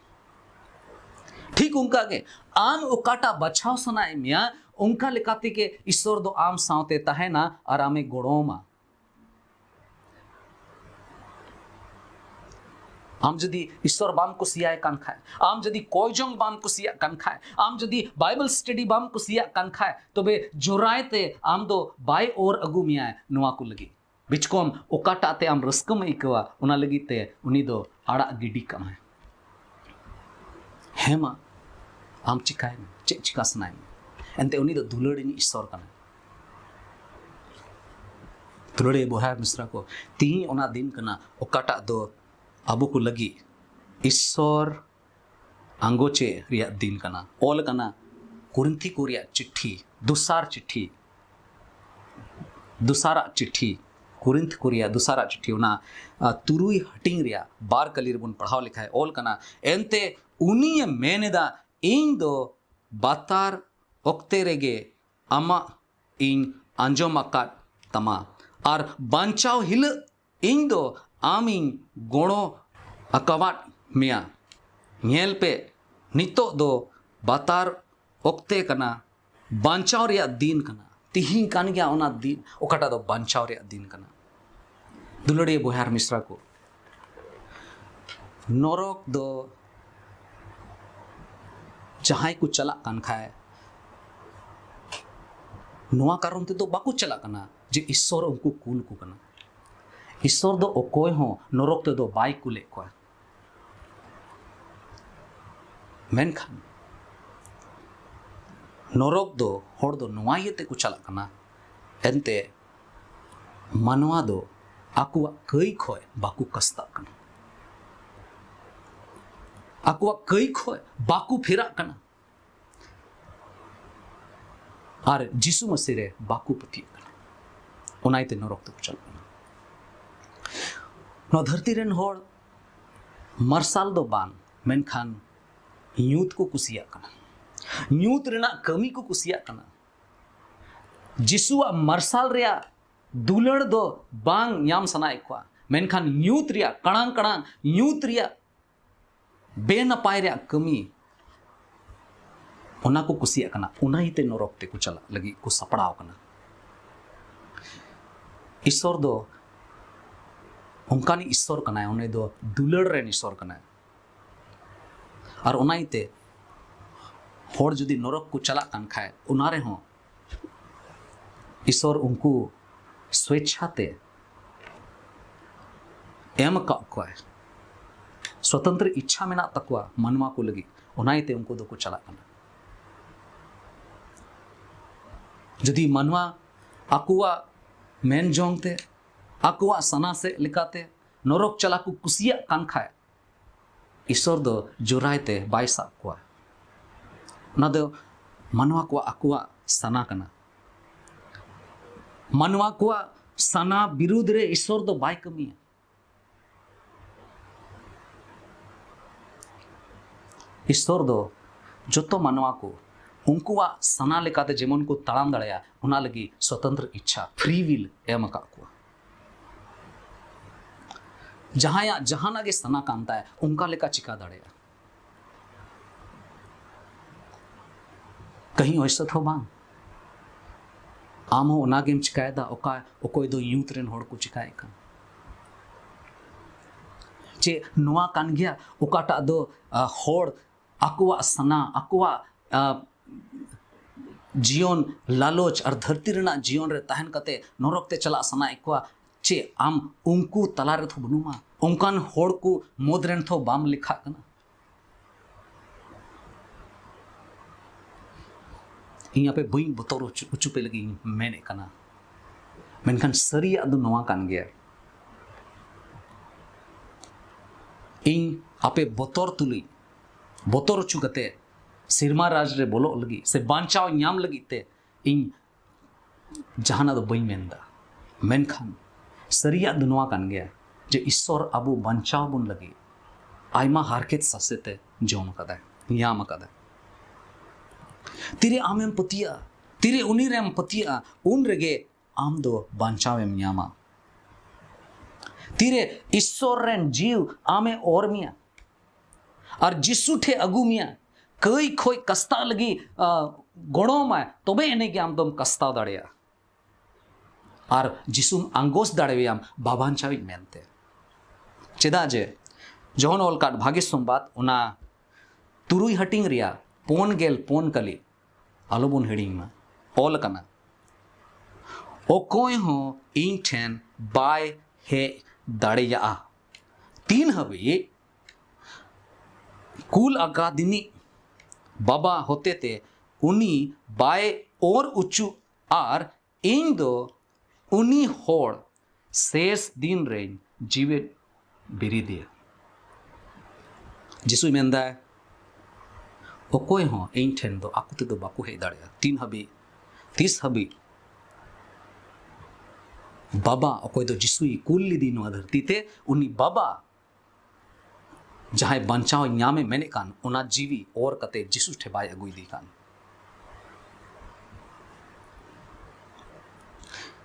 ᱴᱷᱤᱠ ᱚᱱᱠᱟ ᱜᱮ, ᱟᱢ ᱚᱠᱟᱴᱟᱜ ᱵᱟᱪᱷᱟᱣ ᱥᱟᱱᱟᱭᱮᱫ ᱢᱮᱭᱟ, ᱚᱱᱠᱟ ᱞᱮᱠᱟ ᱛᱮᱜᱮ ᱤᱥᱥᱚᱨ ᱫᱚ ᱟᱢ ᱥᱟᱶᱛᱮ ᱛᱟᱦᱮᱱᱟ ᱟᱨ ᱟᱢᱮ ᱜᱚᱲᱚ ᱟᱢᱟ᱾ ᱟᱢ ᱡᱩᱫᱤ ᱤᱥᱥᱚᱨ ᱵᱟᱢ ᱠᱩᱥᱤᱭᱟᱭ ᱠᱟᱱ ᱠᱷᱟᱡ, ᱟᱢ ᱡᱩᱫᱤ ᱠᱚᱭ ᱡᱚᱝ ᱵᱟᱢ ᱠᱩᱥᱤᱭᱟᱜ ᱠᱟᱱ ᱠᱷᱟᱡ, ᱟᱢ ᱡᱩᱫᱤ ᱵᱟᱭᱵᱮᱞ ᱥᱴᱟᱰᱤ ᱵᱟᱢ ᱠᱩᱥᱤᱭᱟᱜ ᱠᱟᱱ ᱠᱷᱟᱡ, ᱛᱚᱵᱮ ᱡᱳᱨᱟᱭ ᱛᱮ ᱟᱢ ᱫᱚ ᱵᱟᱭ ᱚᱨ ᱟᱹᱜᱩ ᱢᱮᱭᱟᱭ ᱱᱚᱣᱟ ᱠᱚ ᱞᱟᱹᱜᱤᱫ᱾ ᱵᱤᱪᱠᱚᱢ ᱚᱠᱟᱴᱟᱜ ᱛᱮ ᱟᱢ ᱨᱟᱹᱥᱠᱟᱹᱢ ᱟᱹᱭᱠᱟᱹᱣᱟ, ᱚᱱᱟ ᱞᱟᱹᱜᱤᱫ ᱛᱮ ᱩᱱᱤ ᱫᱚ ᱟᱲᱟᱜ ᱜᱤᱰᱤ ᱠᱟᱢᱟᱭ᱾ ᱦᱮᱸ ᱢᱟ, ᱟᱢ ᱪᱤᱠᱟᱭ ᱢᱮ, ᱪᱮᱫ ᱪᱤᱠᱟ ᱥᱟᱱᱟᱭᱮᱫ ᱢᱮ, ᱮᱱᱛᱮ ᱩᱱᱤ ᱫᱚ ᱫᱩᱞᱟᱹᱲᱤᱧ ᱤᱥᱥᱚᱨ ᱠᱟᱱᱟ᱾ ᱫᱩᱞᱟᱹᱲᱤᱭᱟᱹ ᱵᱚᱭᱦᱟ ᱢᱤᱥᱨᱟ ᱠᱚ, ᱛᱤᱦᱤᱧ ᱚᱱᱟ ᱫᱤᱱ ᱠᱟᱱᱟ, ᱚᱠᱟᱴᱟᱜ ᱫᱚ ᱟᱵᱚ ᱠᱚ ᱞᱟᱹᱜᱤᱫ ᱤᱥᱥᱚᱨ ᱟᱸᱜᱚᱪᱮ ᱨᱮᱭᱟᱜ ᱫᱤᱱ ᱠᱟᱱᱟ᱾ ᱚᱞ ᱠᱟᱱᱟ ᱠᱩᱨᱤᱱᱛᱷᱤ ᱠᱚ ᱨᱮᱭᱟᱜ ᱪᱤᱴᱷᱤ, ᱫᱚᱥᱟᱨ ᱪᱤᱴᱷᱤ, ᱫᱚᱥᱟᱨᱟᱜ ᱪᱤᱴᱷᱤ, ᱠᱩᱨᱤᱱᱛᱷ ᱠᱚ ᱨᱮᱭᱟᱜ ᱫᱚᱥᱟᱨᱟᱜ ᱪᱤᱴᱷᱤ, ᱚᱱᱟ, ᱟ, ᱛᱩᱨᱩᱭ ᱦᱟᱹᱴᱤᱧ ᱨᱮᱭᱟᱜ ᱵᱟᱨ ᱠᱟᱹᱞᱤ ᱨᱮᱵᱚᱱ ᱯᱟᱲᱦᱟᱣ ᱞᱮᱠᱷᱟᱡ ᱚᱞ ᱠᱟᱱᱟ, ᱮᱱᱛᱮ ᱩᱱᱤᱭᱮ ᱢᱮᱱ ᱮᱫᱟ, ᱤᱧ ᱫᱚ ᱵᱟᱛᱟᱨ ᱚᱠᱛᱮ ᱨᱮᱜᱮ ᱟᱢᱟᱜ ᱤᱧ ᱟᱸᱡᱚᱢ ᱟᱠᱟᱫ ᱛᱟᱢᱟ, ᱟᱨ ᱵᱟᱧᱪᱟᱣ ᱦᱤᱞᱟᱹᱜ ᱤᱧ ᱫᱚ ᱟᱢᱤᱧ ᱜᱚᱲᱚ ᱟᱠᱟᱣᱟᱫ ᱢᱮᱭᱟ᱾ ᱧᱮᱞ ᱯᱮ, ᱱᱤᱛᱚᱜ ᱫᱚ ᱵᱟᱛᱟᱨ ᱚᱠᱛᱮ ᱠᱟᱱᱟ, ᱵᱟᱧᱪᱟᱣ ᱨᱮᱭᱟᱜ ᱫᱤᱱ ᱠᱟᱱᱟ, ᱛᱤᱦᱤᱧ ᱠᱟᱱ ᱜᱮᱭᱟ ᱚᱱᱟ ᱫᱤᱱ, ᱚᱠᱟᱴᱟᱜ ᱫᱚ ᱵᱟᱧᱪᱟᱣ ᱨᱮᱭᱟᱜ ᱫᱤᱱ ᱠᱟᱱᱟ᱾ ᱫᱩᱞᱟᱹᱲᱤᱭᱟᱹ ᱵᱚᱭᱦᱟ ᱟᱨ ᱢᱤᱥᱨᱟ ᱠᱚ, ᱱᱚᱨᱚᱠ ᱫᱚ ᱡᱟᱦᱟᱸᱭ ᱠᱚ ᱪᱟᱞᱟᱜ ᱠᱟᱱ ᱠᱷᱟᱡ, ᱱᱚᱣᱟ ᱠᱟᱨᱚᱱ ᱛᱮᱫᱚ ᱵᱟᱠᱚ ᱪᱟᱞᱟᱜ ᱠᱟᱱᱟ ᱡᱮ ᱤᱥᱥᱚᱨ ᱩᱱᱠᱩ ᱠᱩᱞ ᱠᱚ ᱠᱟᱱᱟ᱾ ᱤᱥᱥᱚᱨ ᱫᱚ ᱚᱠᱚᱭ ᱦᱚᱸ ᱱᱚᱨᱚᱠ ᱛᱮᱫᱚ ᱵᱟᱭ ᱠᱩᱞᱮᱫ ᱠᱚᱣᱟ᱾ ᱢᱮᱱᱠᱷᱟᱱ ᱱᱚᱨᱚᱠ ᱫᱚ ᱦᱚᱲ ᱫᱚ ᱱᱚᱣᱟ ᱤᱭᱟᱹ ᱛᱮᱠᱚ ᱪᱟᱞᱟᱜ ᱠᱟᱱᱟ, ᱮᱱᱛᱮ ᱢᱟᱱᱣᱟ ᱫᱚ ᱟᱠᱚᱣᱟᱜ ᱠᱟᱹᱭ ᱠᱷᱚᱡ ᱵᱟᱠᱚ ᱠᱟᱥᱛᱟᱜ ᱠᱟᱱᱟ, ᱟᱠᱚᱣᱟᱜ ᱠᱟᱹᱭ ᱠᱷᱚᱡ ᱵᱟᱠᱚ ᱯᱷᱮᱨᱟᱜ ᱠᱟᱱᱟ, ᱟᱨ ᱡᱤᱥᱩ ᱢᱟᱹᱥᱤ ᱨᱮ ᱵᱟᱠᱚ ᱯᱟᱹᱛᱭᱟᱹᱜ ᱠᱟᱱᱟ᱾ ᱚᱱᱟ ᱤᱭᱟᱹᱛᱮ ᱱᱚᱨᱚᱠ ᱛᱮᱠᱚ ᱪᱟᱞᱟᱜ ᱠᱟᱱᱟ᱾ ᱱᱚᱣᱟ ᱫᱷᱟᱹᱨᱛᱤ ᱨᱮᱱ ᱦᱚᱲ ᱢᱟᱨᱥᱟᱞ ᱫᱚ ᱵᱟᱝ, ᱢᱮᱱᱠᱷᱟᱱ ᱧᱩᱛ ᱠᱚ ᱠᱩᱥᱤᱭᱟᱜ ᱠᱟᱱᱟ, ᱧᱩᱛ ᱨᱮᱱᱟᱜ ᱠᱟᱹᱢᱤ ᱠᱚ ᱠᱩᱥᱤᱭᱟᱜ ᱠᱟᱱᱟ᱾ ᱡᱤᱥᱩᱣᱟᱜ ᱢᱟᱨᱥᱟᱞ ᱨᱮᱭᱟᱜ ᱫᱩᱞᱟᱹᱲ ᱫᱚ ᱵᱟᱝ ᱧᱟᱢ ᱥᱟᱱᱟᱭᱮᱫ ᱠᱚᱣᱟ, ᱢᱮᱱᱠᱷᱟᱱ ᱧᱩᱛ ᱨᱮᱭᱟᱜ ᱠᱟᱲᱟᱝ ᱠᱟᱲᱟᱝ, ᱧᱩᱛ ᱨᱮᱭᱟᱜ ᱵᱮᱱᱟᱯᱟᱭ ᱨᱮᱭᱟᱜ ᱠᱟᱹᱢᱤ, ᱚᱱᱟ ᱠᱚ ᱠᱩᱥᱤᱭᱟᱜ ᱠᱟᱱᱟ, ᱚᱱᱟ ᱤᱭᱟᱹᱛᱮ ᱱᱚᱨᱚᱠ ᱛᱮᱠᱚ ᱪᱟᱞᱟᱜ ᱞᱟᱹᱜᱤᱫ ᱠᱚ ᱥᱟᱯᱲᱟᱣ ᱠᱟᱱᱟ᱾ ᱤᱥᱥᱚᱨ ᱫᱚ ᱚᱱᱠᱟᱱᱤᱡ ᱤᱥᱥᱚᱨ ᱠᱟᱱᱟᱭ, ᱩᱱᱤ ᱫᱚ ᱫᱩᱞᱟᱹᱲ ᱨᱮᱱ ᱤᱥᱥᱚᱨ ᱠᱟᱱᱟᱭ᱾ ᱟᱨ ᱚᱱᱟ ᱤᱭᱟᱹᱛᱮ ᱦᱚᱲ ᱡᱩᱫᱤ ᱱᱚᱨᱚᱠ ᱠᱚ ᱪᱟᱞᱟᱜ ᱠᱟᱱ ᱠᱷᱟᱡ, ᱚᱱᱟ ᱨᱮᱦᱚᱸ ᱤᱥᱥᱚᱨ ᱩᱱᱠᱩ ᱥᱣᱮᱪᱪᱷᱟ ᱛᱮ ᱮᱢ ᱟᱠᱟᱫ ᱠᱚᱣᱟᱭ᱾ ᱥᱣᱚᱛᱚᱱᱛᱨᱚ ᱤᱪᱪᱷᱟ ᱢᱮᱱᱟᱜ ᱛᱟᱠᱚᱣᱟ ᱢᱟᱱᱣᱟ ᱠᱚ ᱞᱟᱹᱜᱤᱫ, ᱚᱱᱟ ᱤᱭᱟᱹᱛᱮ ᱩᱱᱠᱩ ᱫᱚᱠᱚ ᱪᱟᱞᱟᱜ ᱠᱟᱱᱟ᱾ ᱡᱩᱫᱤ ᱢᱟᱱᱣᱟ ᱟᱠᱚᱣᱟᱜ ᱢᱮᱱ ᱡᱚᱝ ᱛᱮ, ᱟᱠᱚᱣᱟᱜ ᱥᱟᱱᱟ ᱥᱮᱫ ᱞᱮᱠᱟᱛᱮ ᱱᱚᱨᱚᱠ ᱪᱟᱞᱟᱜ ᱠᱚ ᱠᱩᱥᱤᱭᱟᱜ ᱠᱟᱱ ᱠᱷᱟᱡ, ᱤᱥᱥᱚᱨ ᱫᱚ ᱡᱳᱨᱟᱭ ᱛᱮ ᱵᱟᱭ ᱥᱟᱵ ᱠᱚᱣᱟ᱾ ᱚᱱᱟ ᱫᱚ ᱢᱟᱱᱣᱟ ᱠᱚᱣᱟᱜ ᱟᱠᱚᱣᱟᱜ ᱥᱟᱱᱟ ᱠᱟᱱᱟ᱾ ᱢᱟᱱᱣᱟ ᱠᱚᱣᱟᱜ ᱥᱟᱱᱟ ᱵᱤᱨᱩᱫᱽ ᱨᱮ ᱤᱥᱥᱚᱨ ᱫᱚ ᱵᱟᱭ ᱠᱟᱹᱢᱤᱭᱟ᱾ ᱤᱥᱥᱚᱨ ᱫᱚ ᱡᱚᱛᱚ ᱢᱟᱱᱣᱟ ᱠᱚ ᱩᱱᱠᱩᱣᱟᱜ ᱥᱟᱱᱟ ᱞᱮᱠᱟᱛᱮ ᱡᱮᱢᱚᱱ ᱠᱚ ᱛᱟᱲᱟᱢ ᱫᱟᱲᱮᱭᱟᱜ, ᱚᱱᱟ ᱞᱟᱹᱜᱤᱫ ᱥᱚᱛᱚᱱᱛᱨᱚ ᱤᱪᱪᱷᱟ, ᱯᱷᱨᱤ ᱣᱤᱞ ᱮᱢ ᱟᱠᱟᱫ ᱠᱚᱣᱟ᱾ ᱡᱟᱦᱟᱸᱭᱟᱜ ᱡᱟᱦᱟᱱᱟᱜ ᱜᱮ ᱥᱟᱱᱟ ᱠᱟᱱ ᱛᱟᱭ, ᱚᱱᱠᱟ ᱞᱮᱠᱟ ᱪᱤᱠᱟ ᱫᱟᱲᱮᱭᱟᱜᱼᱟ᱾ ᱠᱟᱹᱦᱤ ᱚᱭᱥᱟ ᱛᱷᱚ ᱵᱟᱝ, ᱟᱢ ᱦᱚᱸ ᱚᱱᱟ ᱜᱮᱢ ᱪᱤᱠᱟᱭᱮᱫᱟ, ᱚᱠᱟ, ᱚᱠᱚᱭ ᱫᱚ ᱧᱩᱛ ᱨᱮᱱ ᱦᱚᱲ ᱠᱚ ᱪᱤᱠᱟᱭᱮᱫ ᱠᱟᱱ᱾ ᱪᱮᱫ ᱱᱚᱣᱟ ᱠᱟᱱ ᱜᱮᱭᱟ ᱚᱠᱟᱴᱟᱜ ᱫᱚ, ᱟ, ᱦᱚᱲ ᱟᱠᱚᱣᱟᱜ ᱥᱟᱱᱟ, ᱟᱠᱚᱣᱟᱜ, ᱟ, ᱡᱤᱭᱚᱱ ᱞᱟᱞᱚᱪ ᱟᱨ ᱫᱷᱟᱹᱨᱛᱤ ᱨᱮᱱᱟᱜ ᱡᱤᱭᱚᱱ ᱨᱮ ᱛᱟᱦᱮᱱ ᱠᱟᱛᱮ ᱱᱚᱨᱚᱠ ᱛᱮ ᱪᱟᱞᱟᱜ ᱥᱟᱱᱟᱭᱮᱫ ᱠᱚᱣᱟ? ᱪᱮᱫ ᱟᱢ ᱩᱱᱠᱩ ᱛᱟᱞᱟ ᱨᱮᱫᱚ ᱵᱟᱹᱱᱩᱢᱟ? ᱚᱱᱠᱟᱱ ᱦᱚᱲ ᱠᱚ ᱢᱩᱫᱽ ᱨᱮᱱ ᱛᱷᱚ ᱵᱟᱢ ᱞᱮᱠᱷᱟᱜ ᱠᱟᱱᱟ? ᱤᱧ ᱟᱯᱮ ᱵᱟᱹᱧ ᱵᱚᱛᱚᱨ ᱦᱚᱪᱚ, ᱦᱚᱪᱚ ᱯᱮ ᱞᱟᱹᱜᱤᱫ ᱤᱧ ᱢᱮᱱᱮᱫ ᱠᱟᱱᱟ, ᱢᱮᱱᱠᱷᱟᱱ ᱥᱟᱹᱨᱤᱭᱟᱜ ᱫᱚ ᱱᱚᱣᱟ ᱠᱟᱱ ᱜᱮᱭᱟ᱾ ᱤᱧ ᱟᱯᱮ ᱵᱚᱛᱚᱨ ᱛᱩᱞᱩᱡ, ᱵᱚᱛᱚᱨ ᱦᱚᱪᱚ ᱠᱟᱛᱮ, ᱥᱮᱨᱢᱟ ᱨᱟᱡᱽ ᱨᱮ ᱵᱚᱞᱚᱜ ᱞᱟᱹᱜᱤᱫ ᱥᱮ ᱵᱟᱧᱪᱟᱣ ᱧᱟᱢ ᱞᱟᱹᱜᱤᱫ ᱛᱮ ᱤᱧ ᱡᱟᱦᱟᱱᱟᱜ ᱫᱚ ᱵᱟᱹᱧ ᱢᱮᱱᱫᱟ, ᱢᱮᱱᱠᱷᱟᱱ ᱥᱟᱹᱨᱤᱭᱟᱜ ᱫᱚ ᱱᱚᱣᱟ ᱠᱟᱱ ᱜᱮᱭᱟ ᱡᱮ ᱤᱥᱥᱚᱨ ᱟᱵᱚ ᱵᱟᱧᱪᱟᱣ ᱵᱚᱱ ᱞᱟᱹᱜᱤᱫ ᱟᱭᱢᱟ ᱦᱟᱨᱠᱮᱛ ᱥᱟᱥᱮᱛ ᱮ ᱡᱚᱢ ᱟᱠᱟᱫᱟᱭ, ᱧᱟᱢ ᱟᱠᱟᱫᱟᱭ᱾ ᱛᱤᱨᱮ ᱟᱢᱮᱢ ᱯᱟᱹᱛᱭᱟᱹᱜᱼᱟ, ᱛᱤᱨᱮ ᱩᱱᱤ ᱨᱮᱢ ᱯᱟᱹᱛᱭᱟᱹᱜᱼᱟ, ᱩᱱ ᱨᱮᱜᱮ ᱟᱢ ᱫᱚ ᱵᱟᱧᱪᱟᱣ ᱮᱢ ᱧᱟᱢᱟ᱾ ᱛᱤᱨᱮ ᱤᱥᱥᱚᱨ ᱨᱮᱱ ᱡᱤᱣ ᱟᱢᱮ ᱚᱨ ᱢᱮᱭᱟ ᱟᱨ ᱡᱤᱥᱩ ᱴᱷᱮᱱ ᱟᱹᱜᱩ ᱢᱮᱭᱟ, ᱠᱟᱹᱭ ᱠᱷᱚᱡ ᱠᱟᱥᱛᱟᱜ ᱞᱟᱹᱜᱤᱫ ᱜᱚᱲᱚ ᱟᱢᱟᱭ, ᱛᱚᱵᱮ ᱮᱱᱮ ᱜᱮ ᱟᱢ ᱫᱚᱢ ᱠᱟᱥᱛᱟᱣ ᱫᱟᱲᱮᱭᱟᱜᱼᱟ᱾ ᱟᱨ ᱡᱤᱥᱩᱢ ᱟᱸᱜᱚᱪ ᱫᱟᱲᱮᱭᱟᱢ ᱵᱟᱵᱟᱧᱪᱟᱣᱤᱡ ᱢᱮᱱᱛᱮ᱾ ᱪᱮᱫᱟᱜ ᱡᱮ ᱡᱚᱦᱚᱱ ᱚᱞ ᱠᱟᱫ ᱵᱷᱟᱜᱮ ᱥᱚᱢᱵᱟᱫ, ᱚᱱᱟ ᱛᱩᱨᱩᱭ ᱦᱟᱹᱴᱤᱧ ᱨᱮᱭᱟᱜ ᱯᱩᱱ ᱜᱮᱞ ᱯᱩᱱ ᱠᱟᱹᱞᱤ, ᱟᱞᱚᱵᱚᱱ ᱦᱤᱲᱤᱧ ᱢᱟ, ᱚᱞ ᱟᱠᱟᱱᱟ, "ᱚᱠᱚᱭ ᱦᱚᱸ ᱤᱧ ᱴᱷᱮᱱ ᱵᱟᱭ ᱦᱮᱡ ᱫᱟᱲᱮᱭᱟᱜᱼᱟ, ᱛᱤᱱ ᱦᱟᱹᱵᱤᱡ ᱠᱩᱞ ᱟᱠᱟᱫᱤᱧᱤᱡ ᱵᱟᱵᱟ ᱦᱚᱛᱮᱛᱮ ᱩᱱᱤ ᱵᱟᱭ ᱚᱨ ᱚᱪᱚᱜ, ᱟᱨ ᱤᱧ ᱫᱚ ᱩᱱᱤ ᱦᱚᱲ ᱥᱮᱥ ᱫᱤᱱ ᱨᱮᱧ ᱡᱤᱣᱮᱫ ᱵᱤᱨᱤᱫᱮᱭᱟ᱾" ᱡᱤᱥᱩᱭ ᱢᱮᱱᱫᱟᱭ, ᱚᱠᱚᱭ ᱦᱚᱸ ᱤᱧ ᱴᱷᱮᱱ ᱫᱚ ᱟᱠᱚ ᱛᱮᱫᱚ ᱵᱟᱠᱚ ᱦᱮᱡ ᱫᱟᱲᱮᱭᱟᱜᱼᱟ᱾ ᱛᱤᱱ ᱦᱟᱹᱵᱤᱡ, ᱛᱤᱥ ᱦᱟᱹᱵᱤᱡ ᱵᱟᱵᱟ, ᱚᱠᱚᱭ ᱫᱚ ᱡᱤᱥᱩᱭ ᱠᱩᱞ ᱞᱮᱫᱮ ᱱᱚᱣᱟ ᱫᱷᱟᱹᱨᱛᱤ ᱛᱮ, ᱩᱱᱤ ᱵᱟᱵᱟ ᱡᱟᱦᱟᱸᱭ ᱵᱟᱧᱪᱟᱣ ᱧᱟᱢᱮ ᱢᱮᱱᱮᱫ ᱠᱟᱱ, ᱚᱱᱟ ᱡᱤᱣᱤ ᱚᱨ ᱠᱟᱛᱮ ᱡᱤᱥᱩ ᱴᱷᱮᱱ ᱵᱟᱭ ᱟᱹᱜᱩᱭᱮᱫᱮ ᱠᱟᱱ᱾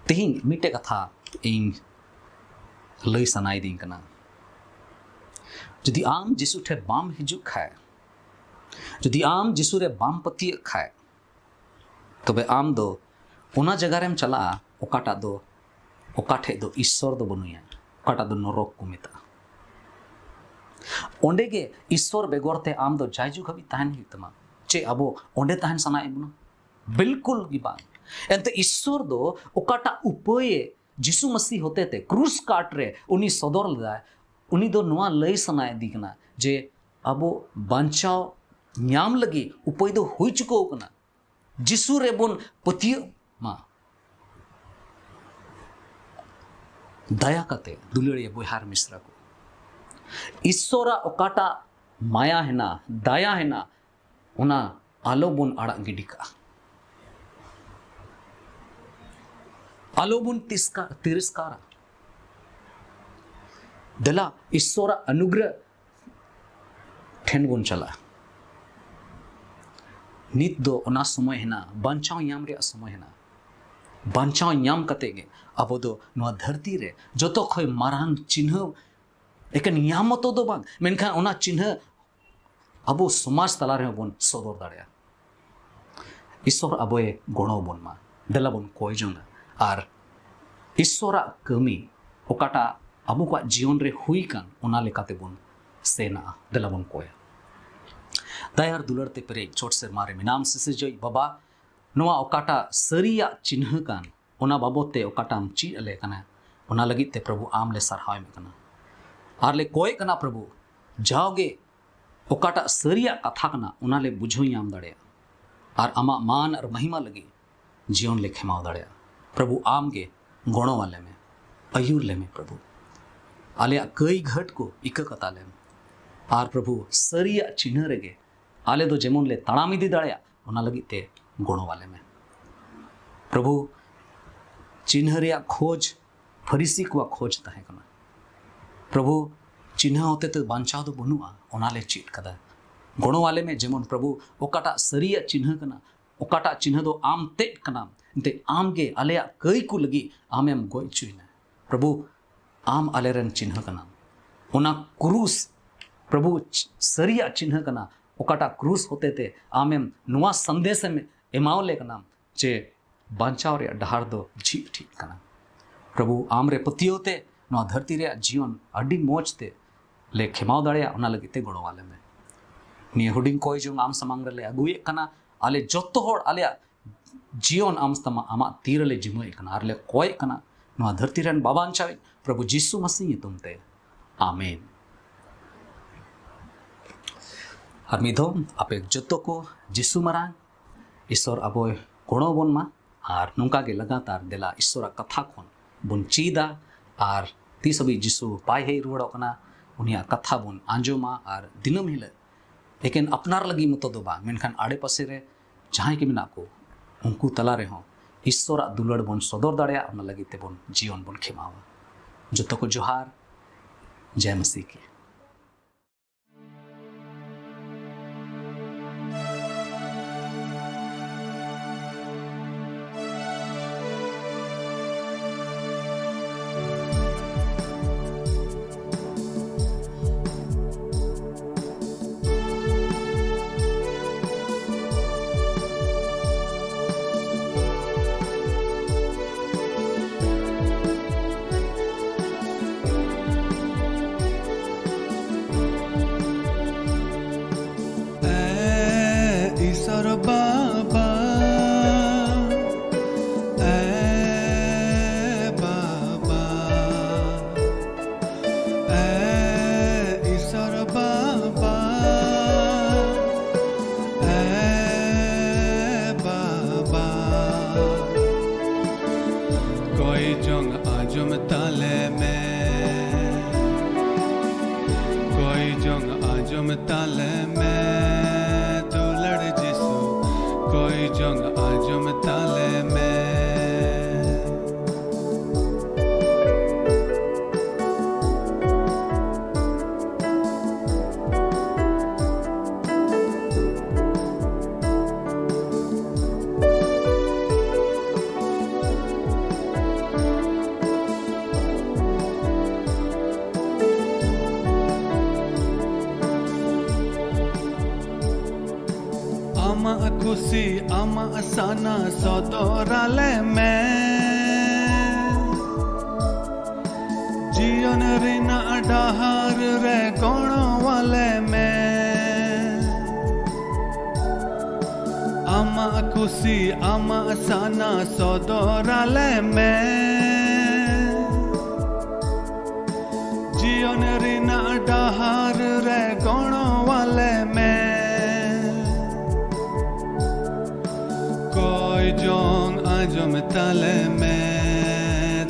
ᱛᱮᱦᱮᱧ ᱢᱤᱫᱴᱮᱡ ᱠᱟᱛᱷᱟ ᱤᱧ ᱞᱟᱹᱭ ᱥᱟᱱᱟᱭᱮᱫᱤᱧ ᱠᱟᱱᱟ, ᱡᱩᱫᱤ ᱟᱢ ᱡᱤᱥᱩ ᱴᱷᱮᱱ ᱵᱟᱢ ᱦᱤᱡᱩᱜ ᱠᱷᱟᱡ, ᱡᱩᱫᱤ ᱟᱢ ᱡᱤᱥᱩ ᱨᱮ ᱵᱟᱢ ᱯᱟᱹᱛᱭᱟᱹᱜ ᱠᱷᱟᱡ, ᱛᱚᱵᱮ ᱟᱢ ᱫᱚ ᱚᱱᱟ ᱡᱟᱭᱜᱟ ᱨᱮᱢ ᱪᱟᱞᱟᱜᱼᱟ, ᱚᱠᱟᱴᱟᱜ ᱫᱚ, ᱚᱠᱟ ᱴᱷᱮᱡ ᱫᱚ ᱤᱥᱥᱚᱨ ᱫᱚ ᱵᱟᱹᱱᱩᱭᱟ, ᱚᱠᱟᱴᱟᱜ ᱫᱚ ᱱᱚᱨᱚᱠ ᱠᱚ ᱢᱮᱛᱟᱜᱼᱟ᱾ ᱚᱸᱰᱮ ᱜᱮ ᱤᱥᱥᱚᱨ ᱵᱮᱜᱚᱨ ᱛᱮ ᱟᱢ ᱫᱚ ᱡᱟᱭᱡᱩᱜᱽ ᱦᱟᱹᱵᱤᱡ ᱛᱟᱦᱮᱱ ᱦᱩᱭᱩᱜ ᱛᱟᱢᱟ᱾ ᱪᱮᱫ ᱟᱵᱚ ᱚᱸᱰᱮ ᱛᱟᱦᱮᱱ ᱥᱟᱱᱟᱭᱮᱫ ᱵᱚᱱᱟ? ᱵᱤᱞᱠᱩᱞ ᱜᱮ ᱵᱟᱝ᱾ ᱮᱱᱛᱮ ᱤᱥᱥᱚᱨ ᱫᱚ ᱚᱠᱟᱴᱟᱜ ᱩᱯᱟᱹᱭᱮ ᱡᱤᱥᱩ ᱢᱟᱹᱥᱤ ᱦᱚᱛᱮᱛᱮ ᱠᱨᱩᱥ ᱠᱟᱴ ᱨᱮ ᱩᱱᱤ ᱥᱚᱫᱚᱨ ᱞᱮᱫᱟᱭ, ᱩᱱᱤ ᱫᱚ ᱱᱚᱣᱟ ᱞᱟᱹᱭ ᱥᱟᱱᱟᱭᱮᱫᱤ ᱠᱟᱱᱟ ᱡᱮ ᱟᱵᱚ ᱵᱟᱧᱪᱟᱣ ᱧᱟᱢ ᱞᱟᱹᱜᱤᱫ ᱩᱯᱟᱹᱭ ᱫᱚ ᱦᱩᱭ ᱪᱩᱠᱟᱹᱣ ᱠᱟᱱᱟ᱾ ᱡᱤᱥᱩ ᱨᱮᱵᱚᱱ ᱯᱟᱹᱛᱭᱟᱹᱜ ᱢᱟ᱾ ᱫᱟᱭᱟ ᱠᱟᱛᱮ, ᱫᱩᱞᱟᱹᱲᱤᱭᱟᱹ ᱵᱚᱭᱦᱟ ᱟᱨ ᱢᱤᱥᱨᱟ ᱠᱚ, ᱤᱥᱥᱚᱨᱟᱜ ᱚᱠᱟᱴᱟᱜ ᱢᱟᱭᱟ ᱦᱮᱱᱟᱜ, ᱫᱟᱭᱟ ᱦᱮᱱᱟᱜ, ᱚᱱᱟ ᱟᱞᱚ ᱵᱚᱱ ᱟᱲᱟᱜ ᱜᱤᱰᱤ ᱠᱟᱜᱼᱟ, ᱟᱞᱚ ᱵᱚᱱ ᱛᱤᱥᱠᱟ-, ᱛᱤᱨᱤᱥᱠᱟᱨᱟ᱾ ᱫᱮᱞᱟ, ᱤᱥᱥᱚᱨᱟᱜ ᱚᱱᱩᱜᱨᱚᱦ ᱴᱷᱮᱱ ᱵᱚᱱ ᱪᱟᱞᱟᱜᱼᱟ᱾ ᱱᱤᱛ ᱫᱚ ᱚᱱᱟ ᱥᱚᱢᱚᱭ ᱦᱮᱱᱟᱜᱼᱟ, ᱵᱟᱧᱪᱟᱣ ᱧᱟᱢ ᱨᱮᱭᱟᱜ ᱥᱚᱢᱚᱭ ᱦᱮᱱᱟᱜᱼᱟ᱾ ᱵᱟᱧᱪᱟᱣ ᱧᱟᱢ ᱠᱟᱛᱮ ᱜᱮ ᱟᱵᱚ ᱫᱚ ᱱᱚᱣᱟ ᱫᱷᱟᱹᱨᱛᱤ ᱨᱮ ᱡᱚᱛᱚ ᱠᱷᱚᱱ ᱢᱟᱨᱟᱝ ᱪᱤᱱᱦᱟᱹ, ᱮᱠᱮᱱ ᱧᱟᱢ ᱢᱚᱛᱚ ᱫᱚ ᱵᱟᱝ, ᱢᱮᱱᱠᱷᱟᱱ ᱚᱱᱟ ᱪᱤᱱᱦᱟᱹ ᱟᱵᱚ ᱥᱚᱢᱟᱡᱽ ᱛᱟᱞᱟ ᱨᱮᱦᱚᱸ ᱵᱚᱱ ᱥᱚᱫᱚᱨ ᱫᱟᱲᱮᱭᱟᱜᱼᱟ᱾ ᱤᱥᱥᱚᱨ ᱟᱵᱚᱭ ᱜᱚᱲᱚ ᱟᱵᱚᱱ ᱢᱟ᱾ ᱫᱮᱞᱟ ᱵᱚᱱ ᱠᱚᱭ ᱡᱚᱝᱟ᱾ ᱟᱨ ᱤᱥᱥᱚᱨᱟᱜ ᱠᱟᱹᱢᱤ ᱚᱠᱟᱴᱟᱜ ᱟᱵᱚ ᱠᱚᱣᱟᱜ ᱡᱤᱭᱚᱱ ᱨᱮ ᱦᱩᱭ ᱠᱟᱱ, ᱚᱱᱟ ᱞᱮᱠᱟᱛᱮ ᱵᱚᱱ ᱥᱮᱱᱟᱜᱼᱟ᱾ ᱫᱮᱞᱟ ᱵᱚᱱ ᱠᱚᱭᱟ᱾ ᱫᱟᱭᱟ ᱟᱨ ᱫᱩᱞᱟᱹᱲ ᱛᱮ ᱯᱮᱨᱮᱡ ᱪᱷᱚᱴ ᱥᱮᱨᱢᱟ ᱨᱮ ᱢᱮᱱᱟᱢ ᱥᱮᱥᱮᱡᱚᱭᱤᱡ ᱵᱟᱵᱟ, ᱱᱚᱣᱟ ᱚᱠᱟᱴᱟᱜ ᱥᱟᱹᱨᱤᱭᱟᱜ ᱪᱤᱱᱦᱟᱹ ᱠᱟᱱ, ᱚᱱᱟ ᱵᱟᱵᱚᱛ ᱛᱮ ᱚᱠᱟᱴᱟᱜ ᱮᱢ ᱪᱮᱫ ᱟᱞᱮ ᱠᱟᱱᱟ, ᱚᱱᱟ ᱞᱟᱹᱜᱤᱫ ᱛᱮ ᱯᱨᱚᱵᱷᱩ ᱟᱢ ᱞᱮ ᱥᱟᱨᱦᱟᱣ ᱮᱢ ᱠᱟᱱᱟ᱾ ᱟᱨ ᱞᱮ ᱠᱚᱭᱮᱜ ᱠᱟᱱᱟ ᱯᱨᱚᱵᱷᱩ, ᱡᱟᱣᱜᱮ ᱚᱠᱟᱴᱟᱜ ᱥᱟᱹᱨᱤᱭᱟᱜ ᱠᱟᱛᱷᱟ ᱠᱟᱱᱟ, ᱚᱱᱟ ᱞᱮ ᱵᱩᱡᱷᱟᱹᱣ ᱧᱟᱢ ᱫᱟᱲᱮᱭᱟᱜᱼᱟ᱾ ᱟᱨ ᱟᱢᱟᱜ ᱢᱟᱱ ᱟᱨ ᱢᱚᱦᱤᱢᱟ ᱞᱟᱹᱜᱤᱫ ᱡᱤᱭᱚᱱ ᱞᱮ ᱠᱷᱮᱢᱟᱣ ᱫᱟᱲᱮᱭᱟᱜᱼᱟ᱾ ᱯᱨᱚᱵᱷᱩ ᱟᱢ ᱜᱮ ᱜᱚᱲᱚ ᱟᱞᱮ ᱢᱮ, ᱟᱹᱭᱩᱨ ᱞᱮ ᱢᱮ ᱯᱨᱚᱵᱷᱩ᱾ ᱟᱞᱮᱭᱟᱜ ᱠᱟᱹᱭ ᱜᱷᱟᱹᱴ ᱠᱚ ᱤᱠᱟᱹ ᱠᱟᱛᱟ ᱞᱮᱢ᱾ ᱟᱨ ᱯᱨᱚᱵᱷᱩ ᱥᱟᱹᱨᱤᱭᱟᱜ ᱪᱤᱱᱦᱟᱹ ᱨᱮᱜᱮ ᱟᱞᱮ ᱫᱚ ᱡᱮᱢᱚᱱ ᱞᱮ ᱛᱟᱲᱟᱢ ᱤᱫᱤ ᱫᱟᱲᱮᱭᱟᱜ, ᱚᱱᱟ ᱞᱟᱹᱜᱤᱫ ᱛᱮ ᱜᱚᱲᱚ ᱟᱞᱮ ᱢᱮ᱾ ᱯᱨᱚᱵᱷᱩ, ᱪᱤᱱᱦᱟᱹ ᱨᱮᱭᱟᱜ ᱠᱷᱚᱡᱽ ᱯᱷᱟᱹᱨᱤᱥᱤ ᱠᱚᱣᱟᱜ ᱠᱷᱚᱡᱽ ᱛᱟᱦᱮᱸ ᱠᱟᱱᱟ᱾ ᱯᱨᱚᱵᱷᱩ, ᱪᱤᱱᱦᱟᱹ ᱦᱚᱛᱮ ᱛᱮ ᱵᱟᱧᱪᱟᱣ ᱫᱚ ᱵᱟᱹᱱᱩᱜᱼᱟ, ᱚᱱᱟ ᱞᱮ ᱪᱮᱫ ᱠᱟᱫᱟ᱾ ᱜᱚᱲᱚ ᱟᱞᱮ ᱢᱮ, ᱡᱮᱢᱚᱱ ᱯᱨᱚᱵᱷᱩ ᱚᱠᱟᱴᱟᱜ ᱥᱟᱹᱨᱤᱭᱟᱜ ᱪᱤᱱᱦᱟᱹ ᱠᱟᱱᱟ, ᱚᱠᱟᱴᱟᱜ ᱪᱤᱱᱦᱟᱹ ᱫᱚ ᱟᱢ ᱛᱮᱫ ᱠᱟᱱᱟᱢ, ᱮᱱᱛᱮ ᱟᱢ ᱜᱮ ᱟᱞᱮᱭᱟᱜ ᱠᱟᱹᱭ ᱠᱚ ᱞᱟᱹᱜᱤᱫ ᱟᱢᱮᱢ ᱜᱚᱡ ᱦᱚᱪᱚᱭᱮᱱᱟ᱾ ᱯᱨᱚᱵᱷᱩ, ᱟᱢ ᱟᱞᱮᱨᱮᱱ ᱪᱤᱱᱦᱟᱹ ᱠᱟᱱᱟᱢ᱾ ᱚᱱᱟ ᱠᱨᱩᱥ, ᱯᱨᱚᱵᱷᱩ, ᱥᱟᱹᱨᱤᱭᱟᱜ ᱪᱤᱱᱦᱟᱹ ᱠᱟᱱᱟ, ᱚᱠᱟᱴᱟᱜ ᱠᱨᱩᱥ ᱦᱚᱛᱮ ᱛᱮ ᱟᱢᱮᱢ ᱱᱚᱣᱟ ᱥᱟᱸᱫᱮᱥᱮᱢ ᱮᱢᱟᱣ ᱞᱮ ᱠᱟᱱᱟᱢ ᱡᱮ ᱵᱟᱧᱪᱟᱣ ᱨᱮᱭᱟᱜ ᱰᱟᱦᱟᱨ ᱫᱚ ᱡᱷᱤᱡ ᱴᱷᱤᱠ ᱠᱟᱱᱟ᱾ ᱯᱨᱚᱵᱷᱩ, ᱟᱢ ᱨᱮ ᱯᱟᱹᱛᱭᱟᱹᱣ ᱛᱮ ᱱᱚᱣᱟ ᱫᱷᱟᱹᱨᱛᱤ ᱨᱮᱭᱟᱜ ᱡᱤᱭᱚᱱ ᱟᱹᱰᱤ ᱢᱚᱡᱽ ᱛᱮ ᱞᱮ ᱠᱷᱮᱢᱟᱣ ᱫᱟᱲᱮᱭᱟᱜ, ᱚᱱᱟ ᱞᱟᱹᱜᱤᱫ ᱛᱮ ᱜᱚᱲᱚ ᱟᱞᱮ ᱢᱮ᱾ ᱱᱤᱭᱟᱹ ᱦᱩᱰᱤᱧ ᱠᱚᱭ ᱡᱚᱝ ᱟᱢ ᱥᱟᱢᱟᱝ ᱨᱮᱞᱮ ᱟᱹᱜᱩᱭᱮᱫ ᱠᱟᱱᱟ᱾ ᱟᱞᱮ ᱡᱚᱛᱚ ᱦᱚᱲ ᱟᱞᱮᱭᱟᱜ ᱡᱤᱭᱚᱱ ᱟᱢ ᱛᱟᱢᱟ, ᱟᱢᱟᱜ ᱛᱤ ᱨᱮᱞᱮ ᱡᱤᱢᱟᱹᱭᱮᱫ ᱠᱟᱱᱟ ᱟᱨ ᱞᱮ ᱠᱚᱭᱮᱫ ᱠᱟᱱᱟ ᱱᱚᱣᱟ ᱫᱷᱟᱹᱨᱛᱤ ᱨᱮᱱ ᱵᱟᱵᱟᱧᱪᱟᱣᱤᱡ ᱯᱨᱚᱵᱷᱩ ᱡᱤᱥᱩ ᱢᱟᱥᱤ ᱧᱩᱛᱩᱢ ᱛᱮ, ᱟᱢᱮᱱ᱾ ᱟᱨ ᱢᱤᱫ ᱫᱷᱟᱣ ᱟᱯᱮ ᱡᱚᱛᱚ ᱠᱚ ᱡᱤᱥᱩ ᱢᱟᱨᱟᱝ ᱤᱥᱚᱨ ᱟᱵᱚᱭ ᱜᱚᱲᱚ ᱟᱵᱚᱱ ᱢᱟ᱾ ᱟᱨ ᱱᱚᱝᱠᱟ ᱜᱮ ᱞᱟᱜᱟᱛᱟᱨ ᱫᱮᱞᱟ ᱤᱥᱚᱨᱟᱜ ᱠᱟᱛᱷᱟ ᱠᱷᱚᱱ ᱵᱚᱱ ᱪᱮᱫᱟ᱾ ᱟᱨ ᱛᱤᱥ ᱦᱟᱹᱵᱤᱡ ᱡᱤᱥᱩ ᱵᱟᱭ ᱦᱮᱡ ᱨᱩᱣᱟᱹᱲᱚᱜ ᱠᱟᱱᱟ, ᱩᱱᱤᱭᱟᱜ ᱠᱟᱛᱷᱟ ᱵᱚᱱ ᱟᱸᱡᱚᱢᱟ ᱟᱨ ᱫᱤᱱᱟᱹᱢ ᱦᱤᱞᱳᱜ ᱮᱠᱮᱱ ᱟᱯᱱᱟᱨ ᱞᱟᱹᱜᱤᱫ ᱢᱚᱛᱚ ᱫᱚ ᱵᱟᱝ, ᱢᱮᱱᱠᱷᱟᱱ ᱟᱰᱮᱯᱟᱥᱮ ᱨᱮ ᱡᱟᱦᱟᱸᱭ ᱜᱮ ᱢᱮᱱᱟᱜ ᱠᱚ, ᱩᱱᱠᱩ ᱛᱟᱞᱟ ᱨᱮᱦᱚᱸ ᱤᱥᱚᱨᱟᱜ ᱫᱩᱞᱟᱹᱲ ᱵᱚᱱ ᱥᱚᱫᱚᱨ ᱫᱟᱲᱮᱭᱟᱜ, ᱚᱱᱟ ᱞᱟᱹᱜᱤᱫ ᱛᱮᱵᱚᱱ ᱡᱤᱭᱚᱱ ᱵᱚᱱ ᱠᱷᱮᱢᱟᱣᱟ᱾ ᱡᱚᱛᱚ ᱠᱚ ᱡᱚᱦᱟᱨ᱾ ᱡᱟᱭ ᱢᱟᱥᱤ ᱠᱤ᱾ ᱠᱩᱥᱤ ᱟᱢᱟᱜ ᱥᱟᱱᱟ ᱥᱚᱫᱚᱨ ᱟᱞᱮ ᱢᱮ᱾ ᱡᱤᱭᱚᱱ ᱨᱮᱱᱟᱜ ᱰᱟᱦᱟᱨ ᱨᱮ ᱜᱚᱲᱚ ᱟᱞᱮ ᱢᱮ᱾ ᱟᱢᱟᱜ ᱠᱩᱥᱤ ᱟᱢᱟᱜ ᱥᱟᱱᱟ ᱥᱚᱫᱚᱨ ᱟᱞᱮ ᱢᱮ᱾ ᱡᱤᱭᱚᱱ ᱨᱮᱱᱟᱜ ᱰᱟᱦᱟᱨ ᱨᱮ ᱜᱚᱲᱚ ᱟᱞᱮ ᱢᱮ᱾ ᱠᱚᱭ ᱡᱚᱝ ᱟᱸᱡᱚᱢ ᱛᱟᱞᱮ ᱢᱮ,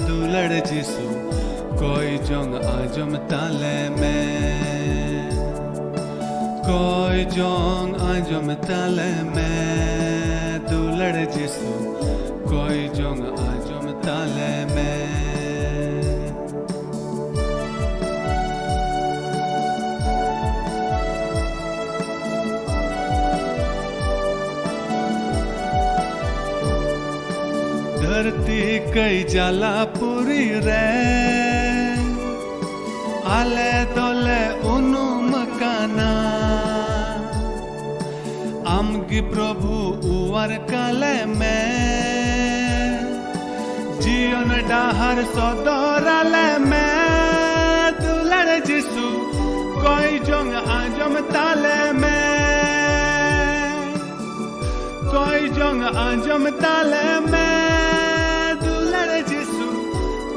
ᱫᱩᱞᱟᱹᱲ ᱡᱤᱥᱩ, ᱠᱚᱭ ᱡᱚᱝ ᱟᱸᱡᱚᱢ ᱛᱟᱞᱮ ᱢᱮ᱾ ᱠᱚᱭ ᱡᱚᱝ ᱟᱸᱡᱚᱢ ᱛᱟᱞᱮ ᱢᱮ, ᱫᱩᱞᱟᱹᱲ ᱡᱤᱥᱩ, ᱠᱚᱭ ᱡᱚᱝ ᱟᱸᱡᱚᱢ ᱛᱟᱞᱮ ᱢᱮ᱾ ᱫᱷᱟᱹᱨᱛᱤ ᱠᱟᱹᱭ ᱡᱟᱞᱟᱯᱩᱨᱤ ᱨᱮ ᱟᱞᱮ ᱫᱚᱞᱮ ᱩᱱᱩᱢ ᱟᱠᱟᱱᱟ᱾ ᱟᱢ ᱜᱮ ᱯᱨᱚᱵᱷᱩ ᱚᱣᱟᱨ ᱠᱟᱞᱮ ᱢᱮ᱾ ᱡᱤᱭᱚᱱ ᱰᱟᱦᱟᱨ ᱥᱚᱫᱚᱨ ᱟᱞᱮ ᱢᱮ᱾ ᱫᱩᱞᱟᱹᱲ ᱡᱤᱥᱩ, ᱠᱚᱭ ᱡᱚᱝ ᱟᱸᱡᱚᱢ ᱛᱟᱞᱮ ᱢᱮ᱾ ᱠᱚᱭ ᱡᱚᱝ ᱟᱸᱡᱚᱢ ᱛᱟᱞᱮ ᱢᱮ᱾ ᱫᱩᱞᱟᱹᱲ ᱡᱤᱥᱩ,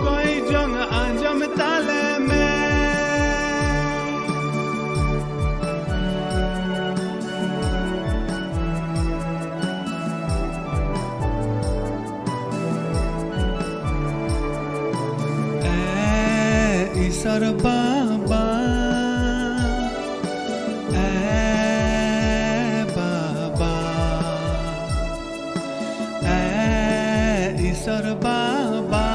ᱠᱚᱭ ᱡᱚᱝ ᱟᱸᱡᱚᱢ ᱛᱟᱞᱮ ᱢᱮ᱾ ᱮ ᱤᱥᱚᱨ ᱵᱟᱵᱟ, ᱮ ᱵᱟᱵᱟ, ᱮ ᱤᱥᱚᱨ ᱵᱟᱵᱟ,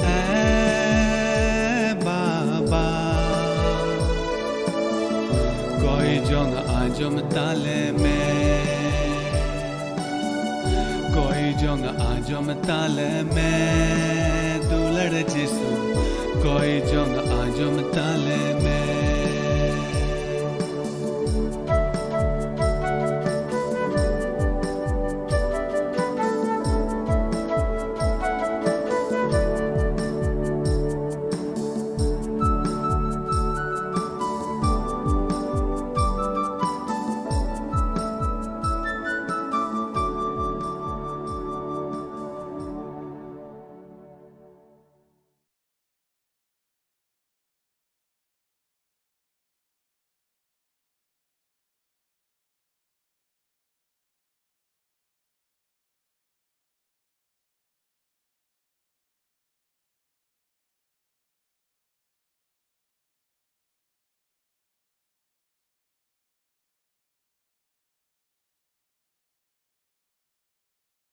ᱮ ᱵᱟᱵᱟ, ᱠᱚᱭ ᱡᱚᱝ ᱟᱸᱡᱚᱢ ᱛᱟᱞᱮ ᱢᱮ᱾ ᱠᱚᱭ ᱡᱚᱝ ᱟᱸᱡᱚᱢ ᱛᱟᱞᱮ ᱢᱮ, ᱫᱩᱞᱟᱹᱲ ᱡᱤᱥᱩ, ᱠᱚᱭ ᱡᱚᱝ ᱟᱸᱡᱚᱢ ᱛᱟᱞᱮ ᱢᱮ᱾